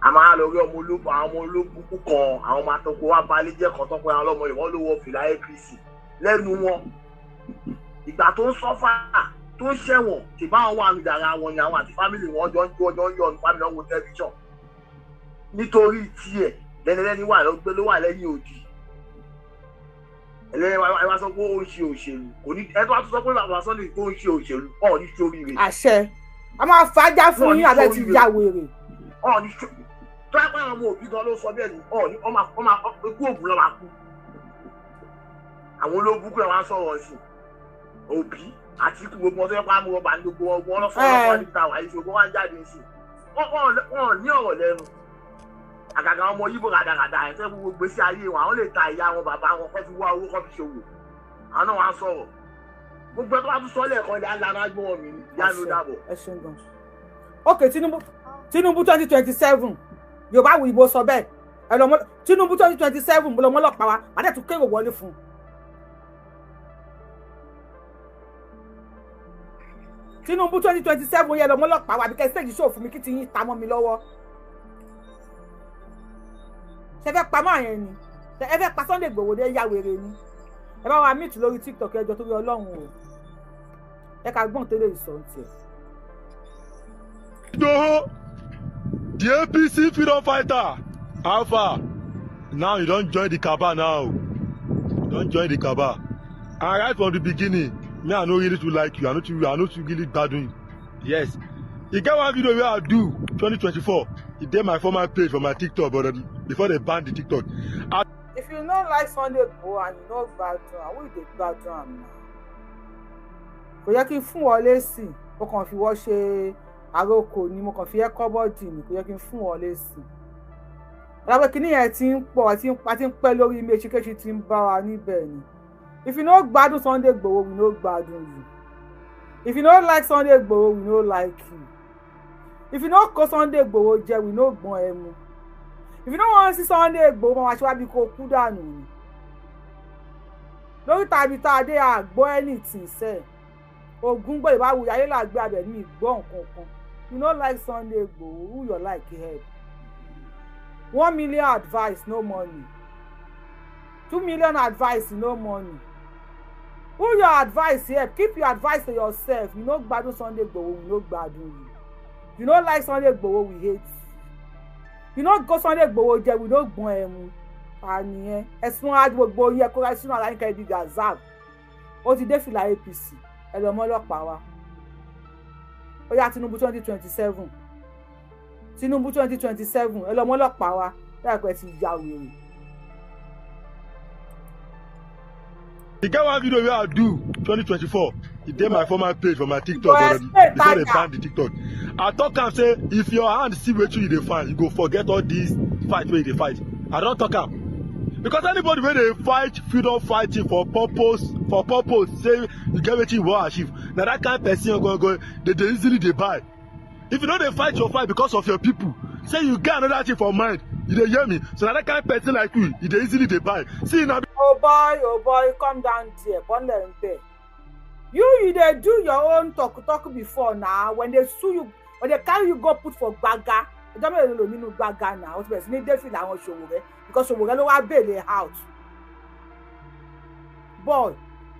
A máa lọ rí ọmọ ológun, àwọn ọmọ ológun kan, àwọn ọmọ atọ́kọ wa balẹ̀ jẹ́ kan tọ́pẹ́ àwọn ọlọ́mọ ìwọ́n ló wọ fìlà APC lẹ́nu wọn. Ìgbà tó ń sọ́fà tó ń ṣẹ̀wọ̀n tí báwọn wà ní yàrá wọn ni àwọn àti fámìlì wọn jọ ń jọ ń yọ ní fámìlì wọn wo tẹlifíṣàn. Nítorí tiẹ̀ lẹ́nilẹ́ni wà lọ́gbẹ́ ló wà lẹ́yìn òdì. Ẹlẹ́yìn wa sọ pé ó ń ṣe òṣèlú, kò ní ẹ tó wá tún sọ pé bàbá Sunday tó ń ṣe òṣèlú ọ̀ ní sóríire. Àṣẹ a máa fàájà fún yín, abẹ́ ti ya wèrè. Ọ̀ ní tó ẹ pé àwọn ọmọ òbí gan ló sọ bẹ́ẹ̀ ni ọ̀ ní ọmọ ikú ògùn lọ́ máa kú. Àwọn ológun kúrẹ̀ wá sọ̀rọ̀ sí òbí àti ikú gbogbo ọtọ́ yẹn pa amúrọ̀bà ní gbogbo ọgbọ́n ọlọ́fọ́ níta wàyí ṣògbọ́n wá jáde sí wọn ní ọ̀rọ̀ lẹ́nu. Àgàgà ọmọ Yíbò ràdàràdà ẹ̀ fẹ́ gbogbo gbèsè ayé wọn, àwọn lè ta ìyá wọn bàbá wọn kọ́ fi wá owó kọ́ fi ṣòwò. Àwọn náà wá sọ̀rọ̀ gbogbo ẹ̀ tó bá tún sọ lẹ́ẹ̀kan ilẹ̀ alára gbọ́n mi ni ìyá mi ò dàbọ̀. Ẹ ṣeun gan. Ok, Tinubu 2027 Yorùbáwùyí bó sọ bẹ́ẹ̀. Ẹ lọ mọ Tinubu 2027 mo lọ mọ́lọ́pàá wa, màá dẹ̀ tún kérò wọlé fún un. Tinubu 2027 yẹ lọmọ ọlọ́pàá wà bí kẹ́ stage show fún mi kí ti yín ta mọ́ mi lọ́wọ́. Ṣe fẹ́ pamọ́ àyẹn ni, ẹ fẹ́ pa Sunday Igboho dé, yá wèrè ni. Ẹ bá wa meet lórí TikTok, ẹjọ́ torí Ọlọ́run o, ẹ ká gbọ́n tẹ́lẹ̀ ìsọ̀ tiẹ̀. Igboho, the APC freedom fighter, Alpha, now you don join the cabal now. You don join the cabal. And right from the beginning, me, I no really too like you. I no too really gbadun you. Yes. E get one video wey I do 2024. E dey my former page for my TikTok, but before they ban the TikTok. I If you no like Sunday Igboho and you no gbadun am, who you dey gbadun am na? Kò yẹ kí n fún ọ lésì, mo kàn fi wọ́ ṣe àròkò ni, mo kàn fi ẹ́ kọ́bọ́ọ̀dì ni, kò yẹ kí n fún ọ lésì. Ọ̀làpẹ̀ kìíní yẹn ti ń pọ̀, ti ń pa, ti ń pẹ́ lórí mi, èsìkéṣi ti ń bá wa níbẹ̀ ni. If you no gbadun Sunday Igboho, we no gbadun you. If you no like Sunday Igboho, we no like you. If you no kó Sunday Igboho jẹ, we no gbọ́n ẹ mu. If you no wan see Sunday Igboho, máa wá ṣe wá bí kò kú dànù ni. Lórí tàbí tá a dé, àgbọ́ anything sẹ́ ogun gbọ́ ìbáwò ayé làgbé abẹ ní ìgbọ́ nǹkan kan. You no like Sunday Igboho, who your like help? 1 million advice, no money. 2 million advice, no money. Who your advice help? Keep your advice to yourself. You no gbadun Sunday Igboho, we no gbadun you. You no like Sunday Igboho, we hate you. You no go Sunday Igboho jẹ, we no gbọ́n ẹ mu. Ta nìyẹn? Ẹ̀sùn á gbogbo yẹ kó sínú ara yín kẹ́ di gazab. Ó ti dé fìlà APC, ẹ lọ mọ́ ọlọ́pàá wa. Ó yá, Tinubu 2027, Tinubu 2027, ẹ lọ mọ́ ọlọ́pàá wa láìpẹ́, ti ya wèrè. E get one video wey I do 2024. E dey my former page for my TikTok, but before they ban the TikTok. I talk am say if your hand see wetin you dey find, you go forget all this fight wey you dey fight. I don talk am. Because anybody wey dey fight freedom fighting for purpose say you get wetin you wan achieve, na that kind person gangan dey dey easily dey buy. If you no dey fight your fight because of your people, say you get another thing for mind, you dey hear me? So na that kind person like you, you dey easily dey buy. See na. Oh boy, oh boy, calm down there, bọ́lẹ̀ ń bẹ̀. You dey do your own talk talk before na. When they sue you, when they carry you go put for gbaga, ọjọ́ mélòó lò nínú gbaga náà? Ó ti bẹ̀rẹ̀ sí ní dé fìlà àwọn Ṣòwòrẹ́ because Ṣòwòrẹ́ ló wá bail out. Boy,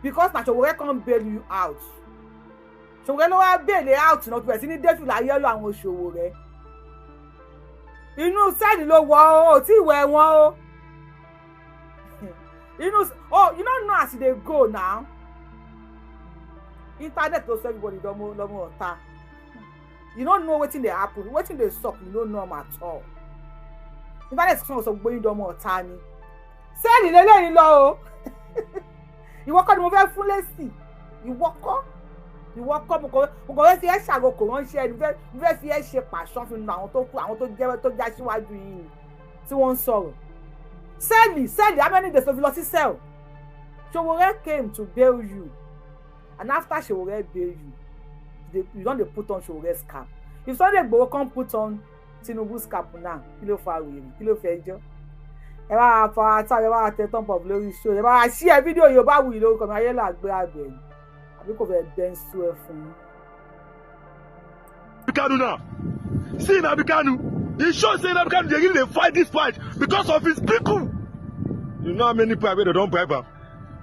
because na Ṣòwòrẹ́ come bail you out. Ṣòwòrẹ́ ló wá bail out náà, ó ti bẹ̀rẹ̀ sí ní dé fìlà yellow àwọn Ṣòwòrẹ́. Inú cell ló wọ̀ ọ́, ò tí ì wẹ̀ wọ́n o. Inú, oh, you no know as e dey go now. Internet go sọ everybody lọmọ lọmọ ọ̀tá. You no know wetin dey happen, wetin dey sup, you no know am at all. Internet sọ sọ gbogbo yín dọmọ ọ̀tá ni. Cell lélẹ́yìn lọ o. Ìwọ kọ́ ni mo fẹ́ fún lésì, ìwọ kọ́, ìwọ kọ́. Mo kàn fẹ́ fi ẹ́ ṣàgòkò ránṣẹ́ ni, mo fẹ́ fi ẹ́ ṣe pàṣán fi nu àwọn tó kú, àwọn tó jẹ́ tó já síwájú yín ni tí wọ́n ń sọ̀rọ̀. Cell, cell, how many days ló fi lọ sí cell? Sowore came to bail you, and after Sowore bail you, you don dey put on Sowore's cap. If Sunday Igboho come put on Tinubu's cap now, kí ló fa wèrè? Kí ló fẹ́ jọ́? Ẹ bá wa fa ata, ẹ bá wa tẹ thumb up lórí show, ẹ bá wa share fídíò. Yorùbá Wuyì lórúkọ mi, ayé là gbé abẹ ni àbí kò fẹ́ bẹ́ ń sú ẹ fún yín. Kanu now. See Nnamdi Kanu. E show say Nnamdi Kanu dey really dey fight this fight because of his people. You know how many people wey dem don bribe am?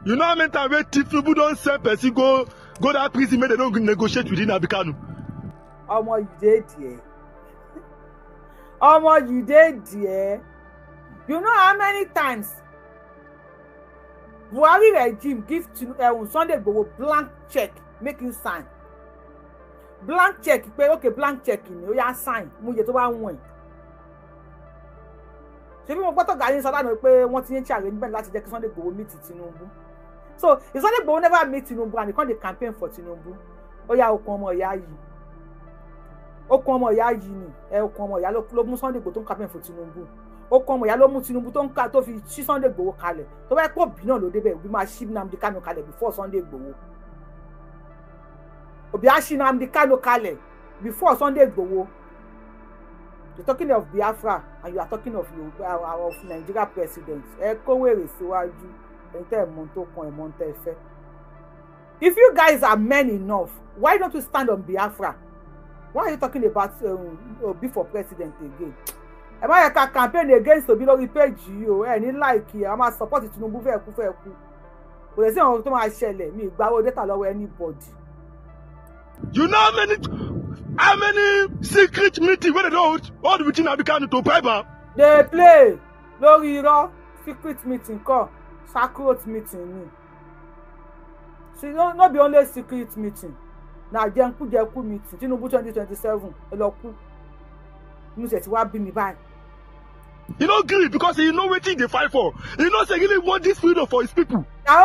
You know how many times wey Tinubu don send person go that prison make dem no negotiate with Nnamdi Kanu? Ọmọ, you dey there. Ọmọ, you dey there. You know how many times Buhari regime give Sunday Igboho blank check make him sign? Blank check pé okay, blank check ni, ó yá, sign, mú iye tó bá wọ̀n ẹ̀. Ṣebí mo gbọ́tọ̀ gàrí sọ lánàá pé wọ́n ti ń ṣe arrangement láti jẹ́ kí Sunday Igboho meet Tinubu. So if Sunday Igboho never meet Tinubu and he come dey campaign for Tinubu, ó yá, okun ọmọ ìyá yìí, okun ọmọ ìyá yìí ni ẹ, okun ọmọ ìyá ló mú Sunday Igboho tó ń campaign for Tinubu. Okun ọmọ ìyá ló mú Tinubu tó ń ká tó fi ṣí Sunday Igboho kalẹ̀. Tó bá yẹ kó Òbí náà ló débẹ̀, Òbí máa ṣí Nnamdi Kanu kalẹ̀ before Sunday Igboho. Òbí á ṣí Nnamdi Kanu kalẹ̀ before Sunday Igboho. You talking of Biafra and you are talking of Yoruba, of Nigeria president. Ẹ kó wèrè síwájú ẹ̀yin tẹ́ ẹ̀ mọ̀ tó kan ẹ̀ mọ̀ tẹ́ ẹ fẹ́. If you guys are men enough, why don't you stand on Biafra? Why are you talking about Obi for president again? Ẹ má yẹ ká campaign against Obi lórí page yìí o. Ẹ ní like ẹ, a máa support Tinubu. Fẹ́ kú, fẹ́ kú, kò lè sí àwọn tó máa ṣẹlẹ̀. Mi ìgbàwó data lọ́wọ́ anybody. You know how many secret meeting wey dem don hold with Nnamdi Kanu to bribe am? Dey play lórí irọ́. Secret meeting kọ́, sacred meeting ni. See, no be only secret meeting, na jẹnkújẹkú meeting. Tinubu 2027, ẹ lọ kú. Inú ṣe ti wá bí mi báyìí. He no gree because he know wetin he dey fight for. He know say he really want this freedom for his people. Na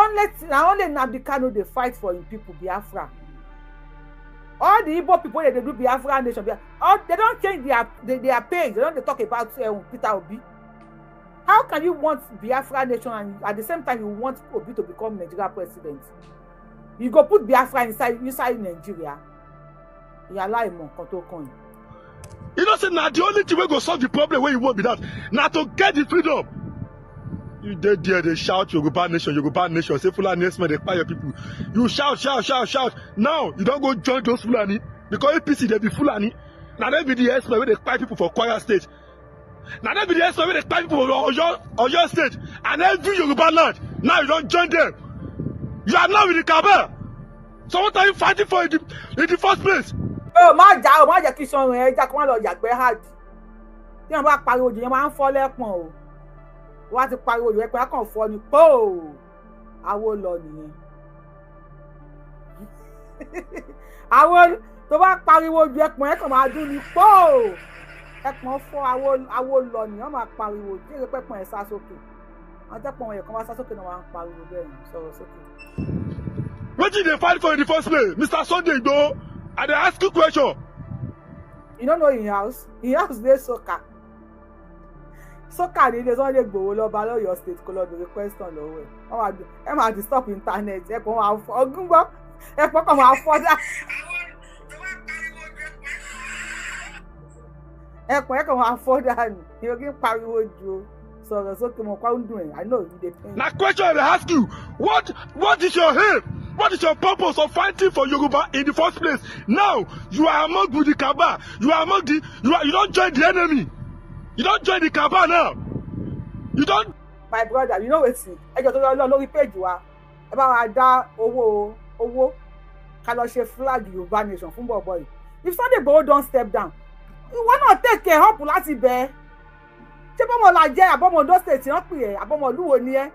only Nnamdi Kanu dey fight for im people, Biafra. All the Igbo people wey dey do Biafra nation, all they don change their page. They don dey talk about Peter Obi. How can you want Biafra nation and at the same time you want Obi to become Nigeria president? You go put Biafra inside Nigeria? Ìyá aláìmọ̀ nǹkan tó kàn yín. You know say na the only thing wey go solve the problem wey you want be that, na to get the freedom. You dey there dey shout Yoruba nation, Yoruba nation, say Fulani herdsmen dey kpai your people. You shout, shout, shout, shout. Now you don go join those Fulani, because APC dey be Fulani. Na dem be the herdsmen wey dey kpai people for Kwara State. Na dem be the herdsmen wey dey kpai people for Oyo State and every Yoruba land. Now you don join them. You are now with the cabal. So what are you fighting for in the first place? Ó má jà o, má jẹ́ kí sọrùn ẹ já, kó má lọ yàgbẹ́ hard. Tí wọ́n bá pariwo jù yẹn, máa ń fọ́ lẹ́pọ̀n o. Wọ́n á ti pariwo jù, ẹ̀pọ̀n á kàn fọ́ ni póò, àwo lọ nìyẹn. Àwo tó bá pariwo jù, ẹ̀pọ̀n ẹ̀ kàn máa dún ni póò, ẹ̀pọ̀n fọ́, àwo àwo lọ nìyẹn. Wọ́n máa pariwo tí èrè pẹ̀pọ̀n ẹ̀ sá sókè. Àwọn tẹ́pọ̀n ẹ̀ kan bá sá sókè náà, wọ́n á ń pariwo bẹ́ẹ̀ ni. Sọ̀rọ̀ sókè. Wetin you dey fight for in the first place, Mr. Sunday Igboho? I dey ask you question. You no know him house? Him house dey Soka. Soka ní ilé Sunday Igboho lọ́ba lọ́yọ̀ State. Kó lọ bèrè question lọ́wọ́ ẹ̀. Wọ́n máa ẹ máa disturb internet. Ẹ kàn máa fọ́ ọgún gbọ́, ẹ pọ́ kàn máa fọ́ dá ẹpọ̀n, ẹ kàn máa fọ́ dànù. Ìyóò kí n pariwo ju o. Sọ̀rọ̀ sókè, mọ̀ pa ń dùn ẹ̀. I know you dey pain. Na question I dey ask you. What is your aim? What is your purpose of fighting for Yoruba in the first place? Now you are among with the cabal. You are among the you are you don join the enemy. You don join the cabal now. You don. My brother, you know wetin? Ẹ jọ tó lọ lórí page wa, ẹ bá wa dá owó ká lọ ṣe flag Yorùbá nation fún bọ̀bọ̀ yìí. If Sunday Igboho don step down, ìwọ náà take care up láti bẹ̀ ẹ́. Ṣé bọ́mọ la jẹ́ àbọ̀mọ Ondo State wọ́n pè ẹ́, àbọ̀mọ olúwo ni ẹ́?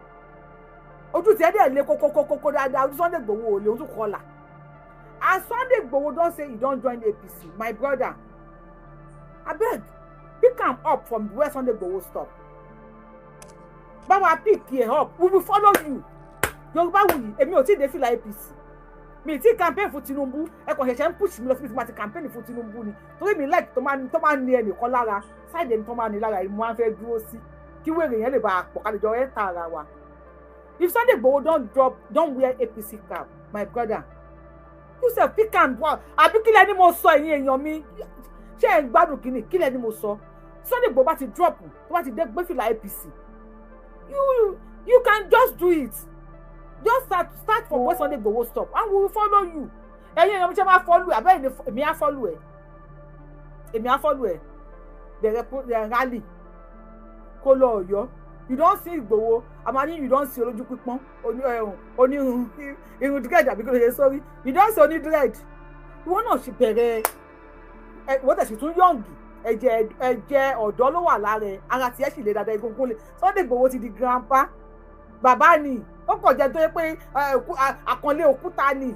Ojú tiẹ̀ dẹ̀ lé kókókókó dáadáa. Ojú Sunday Igboho ò lè ojú kọlà. And Sunday Igboho don say he don join APC. My brother, abeg, pick am up from where Sunday Igboho stop. Báwa pick ẹ up, we will follow you. Yorùbá wuyì, èmi ò tí ì dé fìlà APC, mi tí campaign fún Tinubu. Ẹ kàn ṣẹ̀ṣẹ̀ ń push mi lọ síbi tí mo ti campaign fún Tinubu ni, torí mi like tó máa ní ẹnìkan lára side ẹni tó máa ní lára, mo máa ń fẹ́ dúró sí kí wèrè yẹn lè bá a pọ̀, ká lè jọ ẹ́ ta ara wa. If Sunday Igboho don drop, don wear APC cap, my brother, you sef pick am. Wa àbí kílẹ̀ ni mo sọ? Ẹ̀yin èèyàn mi, ṣé ẹ̀ ń gbádùn kínní? Kílẹ̀ ni mo sọ? Sunday Igboho bá ti drop, tó bá ti dé gbé fìlà APC, you can just do it. Just start from where Sunday Igboho stop and we will follow you. Ẹ̀yin èèyàn mi, ṣe máa follow ẹ̀ abẹ́rẹ́? Èmi á follow ẹ̀, èmi á follow ẹ̀. Bẹ̀rẹ̀ rally kó lọ Ọ̀yọ́. You don see Igboho, àmọ́ you don see olójú pípọ́n, onírun irun dread, àbí kí ló ṣe sórí? You don see oní dread. Ìwọ náà ṣe bẹ̀rẹ̀ ẹ. Ìwọ tẹ̀sí tún young, ẹ̀jẹ̀ ọ̀dọ́ ló wà lára ẹ̀, ara tiẹ̀ sì lè dáadáa, egungun lè. Sunday Igboho ti di grandpa, bàbá ni. Ó kàn jẹ́ tó yẹ pé àkànlé òkúta ni.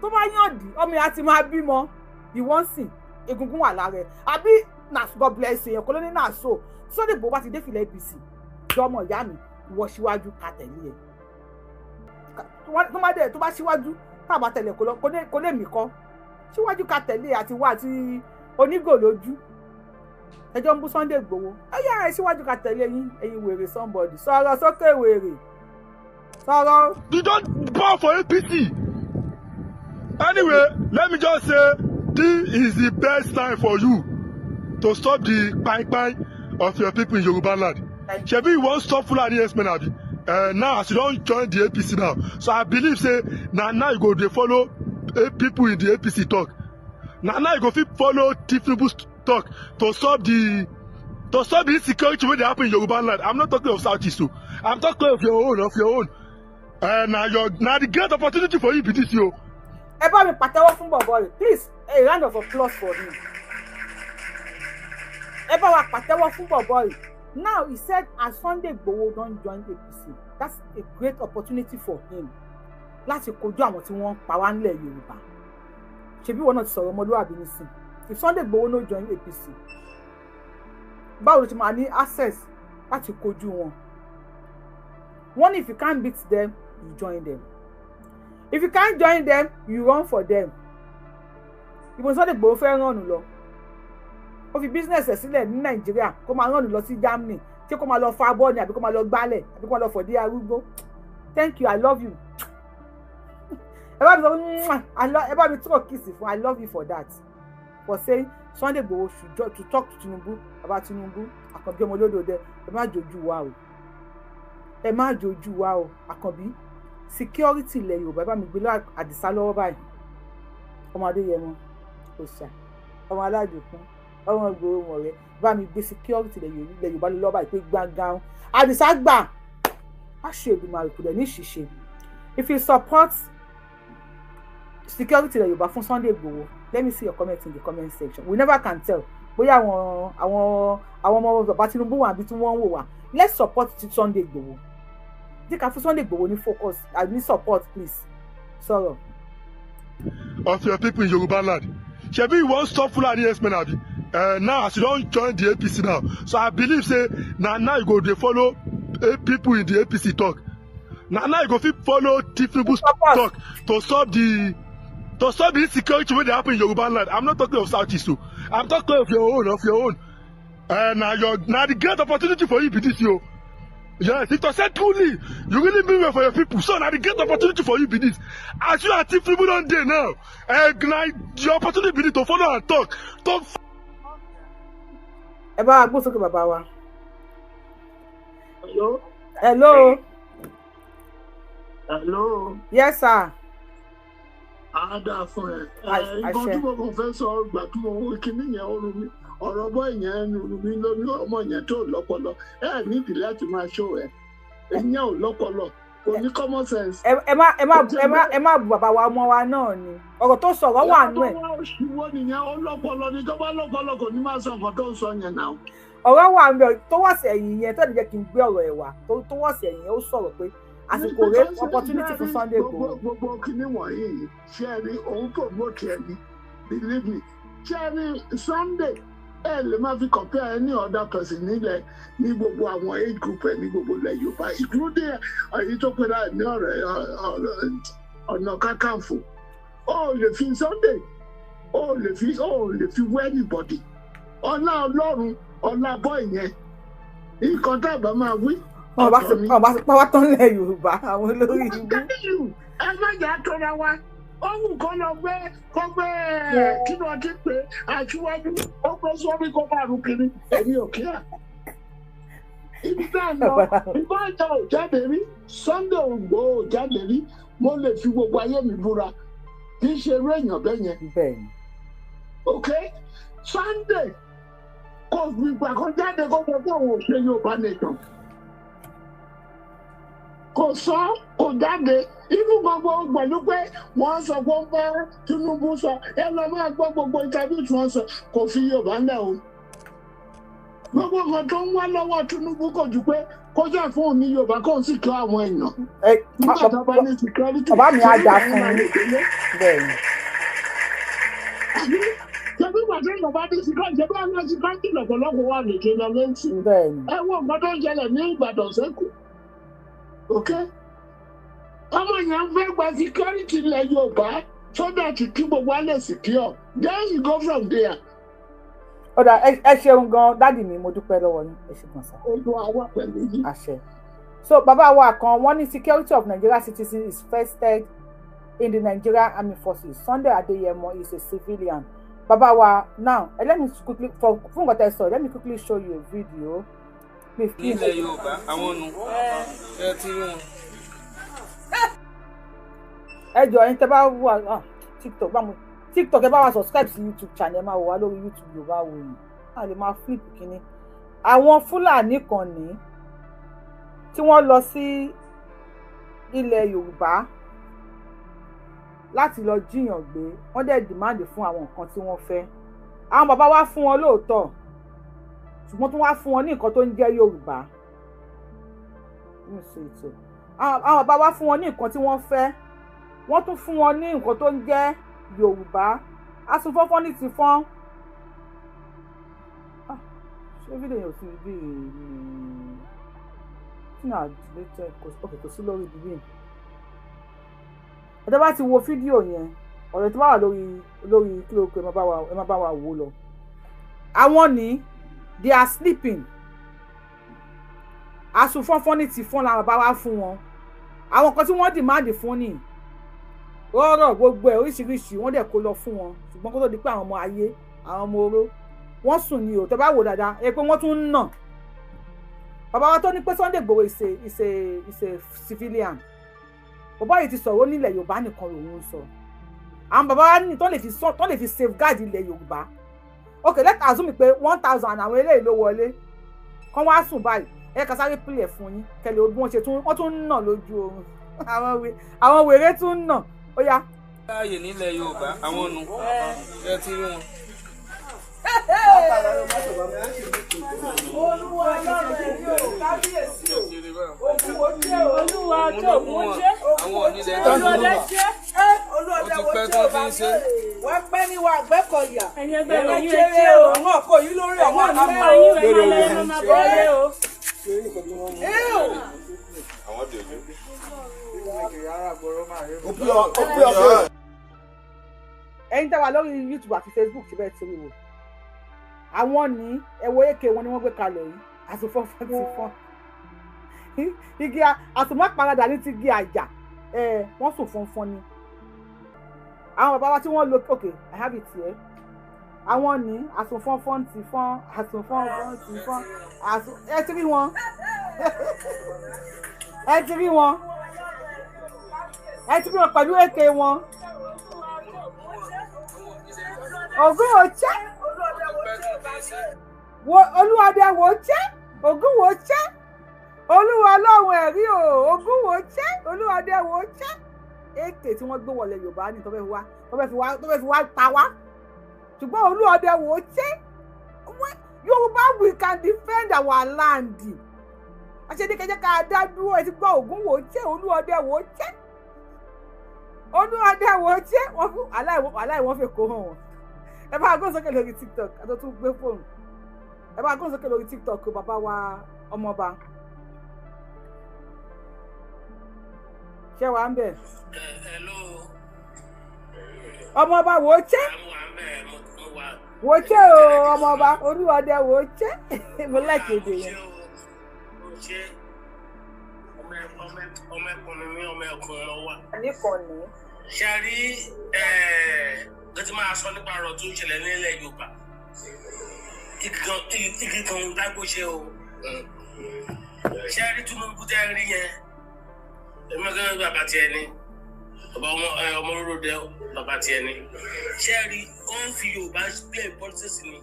Tó bá yàn dì, ọmọ yẹn á ti máa bímọ. Ìwọ ń sìn, egungun wà lára ẹ̀, àbí? Na God bless you. Èèyàn kò ló ní náà. So Sunday Igboho bá ti dé fìlà APC, jọmọ ìyá mi, ìwọ síwájú, ká tẹ̀lé ẹ̀. Tó bá dẹ̀ tó bá síwájú, tábà tẹ̀lé kó lè mí kọ́ síwájú, ká tẹ̀lé. Àti wá àti onígò lójú ẹjọ́ ń bú Sunday Igboho, ẹ yára ẹ síwájú, ká tẹ̀lé yín. Ẹ̀yin wèrè, somebody sọ̀rọ̀ sókè, wèrè sọ̀rọ̀. You don born for APC. Anyway, let me just say this is the best time for you to stop the kpai kpai of your people in Yoruba land. Shebi you wan stop Fulani herdsmen, abi? Now as you don join the APC now, so I believe say na now you go dey follow people in the APC talk. Na now you go fit follow Tinubu talk to stop the insecurity wey dey happen in Yoruba land. I'm not talking of Southeast o. I'm talking of your own, of your own. Na the great opportunity for you be this o. Ẹ bá mi pàtẹ́wọ́ fún bọ̀bọ̀ rẹ̀, please, a round of applause for him. Ẹ bá wa pàtẹ́wọ́ fún bọ̀bọ̀ rẹ̀. Now he said as Sunday Igboho don join APC, that's a great opportunity for him láti kojú àwọn tí wọ́n ń pa wá nílẹ̀ Yorùbá. Ṣebí wọn náà ti sọ̀rọ̀ ọmọlúwàbí nísìn. If Sunday Igboho no join APC, báwo ló ti máa ní access láti kojú wọn? Wọ́n ní if you can't beat them, you join them. If you can't join them, you run for them. Ìbò Sunday Igboho fẹ́ rànù lọ. Ó fi business ẹ̀ sílẹ̀ ní Nàìjíríà kó máa rànù lọ sí Germany. Ṣé kó máa lọ fa abọ́ ni àbí kó máa lọ gbálẹ̀ àbí kó máa lọ fọ̀dí arúgbó? Thank you, I love you. Ẹ bá mi sọ ẹ bá mi throw kiss fún, I love you for that. For saying Sunday Igboho should to talk to Tinubu about Tinubu. Àkànbí ọmọ olódòdó, ẹ má jojú wa o. Ẹ má jojú wa o, Àkànbí. Security ilẹ̀ Yorùbá, bá mi gbé lọ Àdìsá lọ́wọ́ báyìí. Ọmọ Adéyẹmọ òòṣà, ọmọ aládùnkún, ọmọ Ìgbòho mọ̀rẹ́, bá mi gbé security ilẹ̀ Yorùbá lọ́wọ́ báyìí pé gbàngàn Àdìsá gbà á ṣe Èdùmàrè kò dẹ̀ ní ṣìṣe. If you support security ilẹ̀ Yorùbá fún Sunday Igboho, let me see your comment in the comment section. We never can tell bóyá àwọn ọmọ bàbá Tinubu wà àbí tí wọ́n ń wò wá. Let's support Sunday Igboho. Jẹ́ ká fún Sunday Igboho ní focus and ní support, please. Sọ̀rọ̀. Of your people in Yoruba land. Shebi you wan stop Fulani herdsmen abi? Now as you don join the APC now, so I believe say na now you go dey follow people in the APC talk. Na now you go fit follow Tinubu talk to stop the insecurity wey dey happen in Yoruba land. I'm not talking of Southeast o. I'm talking of your own, of your own. Na the great opportunity for you be this o. Yes, if you say truly, you really mean well for your people. So now the great opportunity for you be this. As you are Tinubu don dey now, na the opportunity be this to follow and talk. Talk. Ẹ bá wa gbó sókè bàbá wa. Hello. Hello. Hello. Yes, sir. A dáa fún ẹ. Nǹkan tí mo kàn fẹ́ sọ ìgbà tí mo wo kinní yẹn ó rú mi. Ọ̀rọ̀ bọ́ ìyẹn rú mi lórí ọmọ yẹn tó lọ́pọlọ. Ẹ nídìí láti máa ṣó ẹ. Ìyẹn ò lọ́pọlọ. Kò ní common sense. Ẹ má bu bàbá wa ọmọ wa náà ni. Ọ̀rọ̀ tó sọ̀rọ̀ wà nú ẹ̀. Ìyá tó wá òṣìwọ́ nìyẹn ó lọ́pọlọ ni tó bá lọ́pọlọ kò ní máa sọ nǹkan tó ń sọ yẹn náà. Ọ̀rọ̀ wà ń bẹ̀ tó wọ̀ sí ẹ̀yìn yẹn tó lè jẹ́ kí n gbé ọ̀rọ̀ ẹ̀ wá tó wọ̀ sí ẹ̀yìn yẹn ó sọ̀rọ̀ pé àsìkò rẹ̀ opportunity fún Sunday Igboho. Gbogbo kinní wọ̀nyí ṣé ẹ rí òun promote ẹ ní, believe me, ṣé ẹ rí Sunday ẹ lè má fi compare any other person nílẹ̀ ní gbogbo àwọn age group ẹ ní gbogbo ilẹ̀ Yorùbá, including èyí tó pera ẹ ní ọ̀rẹ́ Ọ̀nà Kakanfò. Ó lè fi Sunday, ó lè fi wé anybody. Ọlá Ọlọ́run, ọlá bọ́ ìyẹn nǹkan tá a bá máa wí. Ọba ti pa wá tán lẹ̀ Yorùbá àwọn olórí ibú. Ẹ má jà tóra wa, ó wù kó lọ gbé kó gbé kí ni wọ́n ti pè aṣíwájú ó gbé sórí kó bá rú kiri èmi ò kíá. Ibi tá a lọ ìbá ìjà ò jáde rí, Sunday Igboho ò jáde rí, mo lè fi gbogbo ayé mi búra kì í ṣe eré èèyàn bẹ́ẹ̀ yẹn. Ok, Sunday kò gbìgbà kan jáde kó sọ pé òun ò ṣe Yorùbá nation. Kò sọ, kò jáde, inú gbogbo pẹ̀lú pé wọ́n sọ pé ó ń bá Tinubu sọ, ẹ lọ máa gbọ́ gbogbo interview tí wọ́n sọ, kò fi Yorùbá ńlẹ̀ o. Gbogbo nǹkan tó ń wá lọ́wọ́ Tinubu kò ju pé kó jẹ́ fún òun ní Yorùbá kó sì kí àwọn èèyàn. Nígbà tó bá ní security. Bàbá mi á dà fún mi. Bẹ́ẹ̀ ni. Ṣebí ìgbà tí Yorùbá ní security, ṣebí àwọn security lọ́pọ̀lọpọ̀ wà lókè lọ lẹ́sìn. Ẹ wo nǹkan tó ń ṣẹlẹ̀ ní Ìbàdàn sẹ́kù. Ok, ọmọ yẹn ń fẹ́ gba security ilẹ̀ Yorùbá so that kí gbogbo wa lè secure, then you go from there. Ọ̀dà ẹ ṣeun gan dádì mi, mo dúpẹ́ lọ́wọ́ yín, ẹ ṣe gan sa. Olúwa wà pẹ̀lú yín. Àṣẹ. So bàbá wa kan wọ́n ní security of Nigeria citizens is vested in the Nigeria Army Forces. Sunday Adeyemo is a civilian. Bàbá wa now, let me quickly for fún nǹkan tẹ́ sọ, let me quickly show you a video. Nílẹ̀ Yorùbá àwọn nu ẹ ti rí wọn. Ẹ jọ̀ọ́, ẹ̀yin tẹ́ bá wà TikTok, bá mo TikTok, ẹ bá wa subscribe sí YouTube channel, ẹ máa wò wá lórí YouTube Yorùbáwùyí. A lè máa flip kínní. Àwọn Fúlàní kan ní tí wọ́n lọ sí ilẹ̀ Yorùbá láti lọ jíyàn gbé, wọ́n dẹ̀ demand fún àwọn nǹkan tí wọ́n fẹ́. Àwọn bàbá wa fún wọn lóòótọ́, ṣùgbọ́n tí wọ́n á fún wọn ní nǹkan tó ń jẹ́ Yorùbá, àwọn bàbá wa fún wọn ní nǹkan tí wọ́n fẹ́, wọ́n tún fún wọn ní nǹkan tó ń jẹ́ Yorùbá. Asunfọ́fọ́ ní ti fọ́n. Ṣé fídíò yẹn ò sí ibi tí náà deleted? Kò sí lórí ibi yìí. Ẹ̀dá bá ti wo fídíò yẹn, ọ̀rẹ́ tó bá wà lórí kí ló pé, ẹ má bá wa wò lọ. Àwọn ní they are sleeping. Asunfọ́fọ́ ní ti fọ́n làwọn bá wá fún wọn. Àwọn kan tí wọ́n demand fún ni rọ́rọ̀ gbogbo ẹ̀ oríṣiríṣi, wọ́n dẹ̀ kó lọ fún wọn. Ṣùgbọ́n kó tó di pé àwọn ọmọ ayé, àwọn ọmọ oró, wọ́n sùn ní o. Tó bá wò dáadáa ẹ pé wọ́n tún ń nà bàbá wa tó ní pé Sunday Igboho is a civilian. Bàbá yìí ti sọ̀rọ̀, nílẹ̀ Yorùbá nìkan lòun ń sọ. Àwọn bàbá wa ní tó lè fi safeguard ilẹ̀ Yorùbá. Ok, let assume pé 1,000 àwọn eléyìí ló wọlé kán wá sùn báyìí. Ẹ ká sáré pìlẹ̀ fún yín kẹlẹ̀ bí wọ́n ṣe tún, wọ́n tún ń nà lójú oorun. Àwọn wèrè tún ń nà. Ó yá. Láàyè nílẹ̀ Yorùbá àwọn nu ẹ ti rí wọn. Olúwa Ọlọ́run ẹ̀rí o, kábíyèsí o, ògùn wo jẹ́ o. Olúwa tó ògùn jẹ́. Àwọn onílẹ̀ tó ń Olúọdẹ bọ̀ jẹ́. ó ti pẹ́ tó ti ń ṣe. Wọ́n pẹ́ ní wa Àgbẹ̀kọ̀yà. Ẹ̀yin ẹgbẹ́ rẹ̀ yín jẹ́rẹ́ etí o, o. àwọn ọkọ̀ yìí lórí àwọn Ẹ̀wọ̀n ní pa yín, ẹ̀ máa lọ, ẹ̀ máa bọ̀ ọ́ lé o. Àwọn dèjò. Ó pé ọ, ó pé ọ. Ẹ̀yin tẹ́ wà lórí YouTube àti Facebook, ti bẹ́ẹ̀ ti rí wò. Àwọn ní ẹwọ èké wọn ni wọ́n gbé kalẹ̀ yìí. Àsùnfọ́nfọ́n ti fọ́n igi àsùnmọ́paradà ní ti igi àjà. Ẹ wọ́n sùn fọ́nfọ́n ni. Àwọn bàbá wa tí wọ́n lo, ok, I have it here. Àwọn ní àsùnfọ́nfọ́n ti fọ́n, àsùnfọ́nfọ́n ti fọ́n, àsùn. Ẹ ti rí wọn, ẹ ti rí wọn, ẹ ti rí wọn pẹ̀lú èké wọn. Ògún òjẹ́ wo, olúwadẹ wo jẹ́, ògún wo jẹ́, olúwa ọlọ́run ẹ̀rí o, ògún wo jẹ́, olúwadẹ wo jẹ́. Èké tí wọ́n gbé wọlé Yorùbá ní tó fẹ́ fi wá ta wá, ṣùgbọ́n olúwadẹ wo jẹ́. Yorùbá, we can defend our land. Àṣedékẹjẹ ká dá dúró. Ẹ ti gbọ́, ògún wo jẹ́, olúwadẹ wo jẹ́, olúwadẹ wo jẹ́. Wọ́n fún aláì, wọ́n fi kó hàn wọ́n. Ẹ bá gbọ́n sókè lórí TikTok, ẹ tó tún gbé fóònù. Ẹ bá gbọ́n sókè lórí TikTok. Bàbá wa ọmọọba, ṣé wàá ń bẹ̀? Ọmọọba wò ó jẹ́, wò ó jẹ́ o. Ọmọọba olúwadẹ wò ó jẹ́. Mo láìkí èdè yẹn. Ọmọ ẹkùn ni mí, ọmọ ẹkùn lọ wà. Níkànnì. Ṣe rí ẹ ti máa sọ nípa ọ̀rọ̀ tó ń ṣẹlẹ̀ nílẹ̀ Yorùbá, igi kan ń dágbó ṣe o. Ṣe rí Tinubu tẹ́ rí yẹn, èmi gẹ́gẹ́ bí bàbá tiẹ̀ ni, bàbá ọmọ ọmọ ròdẹ, bàbá tiẹ̀ ni. Ṣe rí, ó ń fi Yorùbá play politics ni.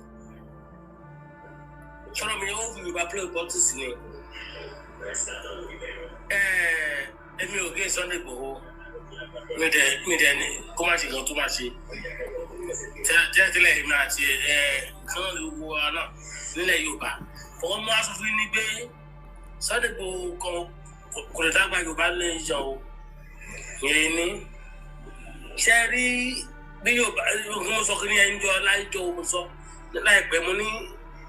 Sọ̀rọ̀ mi, ó ń fi Yorùbá play politics ni. Èmi ò gé Sunday Igboho, mi dẹ̀ ní kó má ṣe nǹkan tó má ṣe tẹ́lẹ̀. Èmi àti kan lè wo wa náà nílẹ̀ Yorùbá, ọwọ́ mú aṣọ fún ní pé Sunday Igboho kan kò lè dágbà Yorùbá lè yàn o. Yẹn ní ṣe rí bí Yorùbá mo sọ kí ní ẹni jọ láìjọ, mo sọ láìpẹ́, mo ní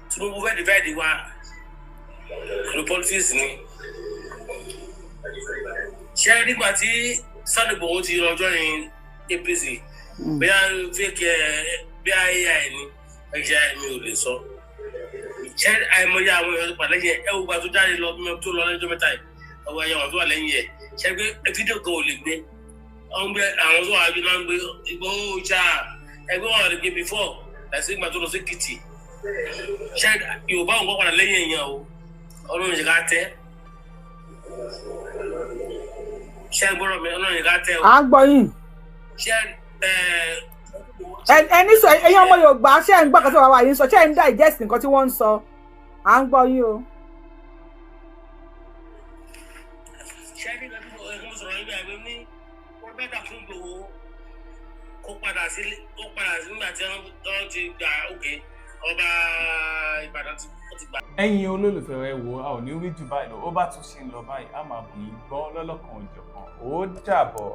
Tinubu fẹ́ divide wa pẹ̀lú politics ni. Ṣe rí nígbà tí Sunday Igboho ti rọjò ní APC, bóyá fake ẹ, bóyá AI ni, ẹ̀jẹ̀ mi ò lè sọ. Ṣé àìmọye àwọn èèyàn tó pàdé yẹn, ẹ wo gba tó jáde lọ tó lọ lẹ́jọ́ mẹ́ta yìí, ọwọ́ ẹ̀yẹ wọn tó wà lẹ́yìn ẹ̀, ṣe pé fídíò kan ò lè gbé àwọn gbé, àwọn tó wà á náà ń gbé Ìgbòho ṣá, ẹgbẹ́ wọn lè gbé before láti ìgbà tó lọ sí Èkìtì. Ṣé Yorùbá òun kọ́ padà lẹ́yìn èèyàn o? Ọlọ́run jẹ́ ká tẹ́. Ṣé ẹ gbọ́dọ̀ mi? Ọlọ́run jẹ́ ká tẹ́ o. À ń gbọ́ yín. Ṣé ẹ Ẹ ní sọ, ẹ̀yin ọmọ Yorùbá, ṣé ẹ ń gbọ́ nǹkan tí bàbá yìí ń sọ? Ṣé ẹ ń digest nǹkan tí wọ́n ń sọ? À ń gbọ́ yín o. Ṣé ẹ ní nǹkan tí mo ẹ mo sọ̀rọ̀ yín bẹ́ẹ̀ ní wọ́n better fún Ìgbòho kó padà sí, kó padà sí nígbà tí wọ́n ti gbà òkè ọba Ìbàdàn ti ó ti gbà. Ẹ̀yin olólùfẹ́, ẹ wò, a ò ní rí jù báyìí lọ. Ó bá tún ṣe ń lọ báyìí, a máa bù yín gbọ́ lọ́lọ́kan òjọ̀kan. Ó dàbọ̀.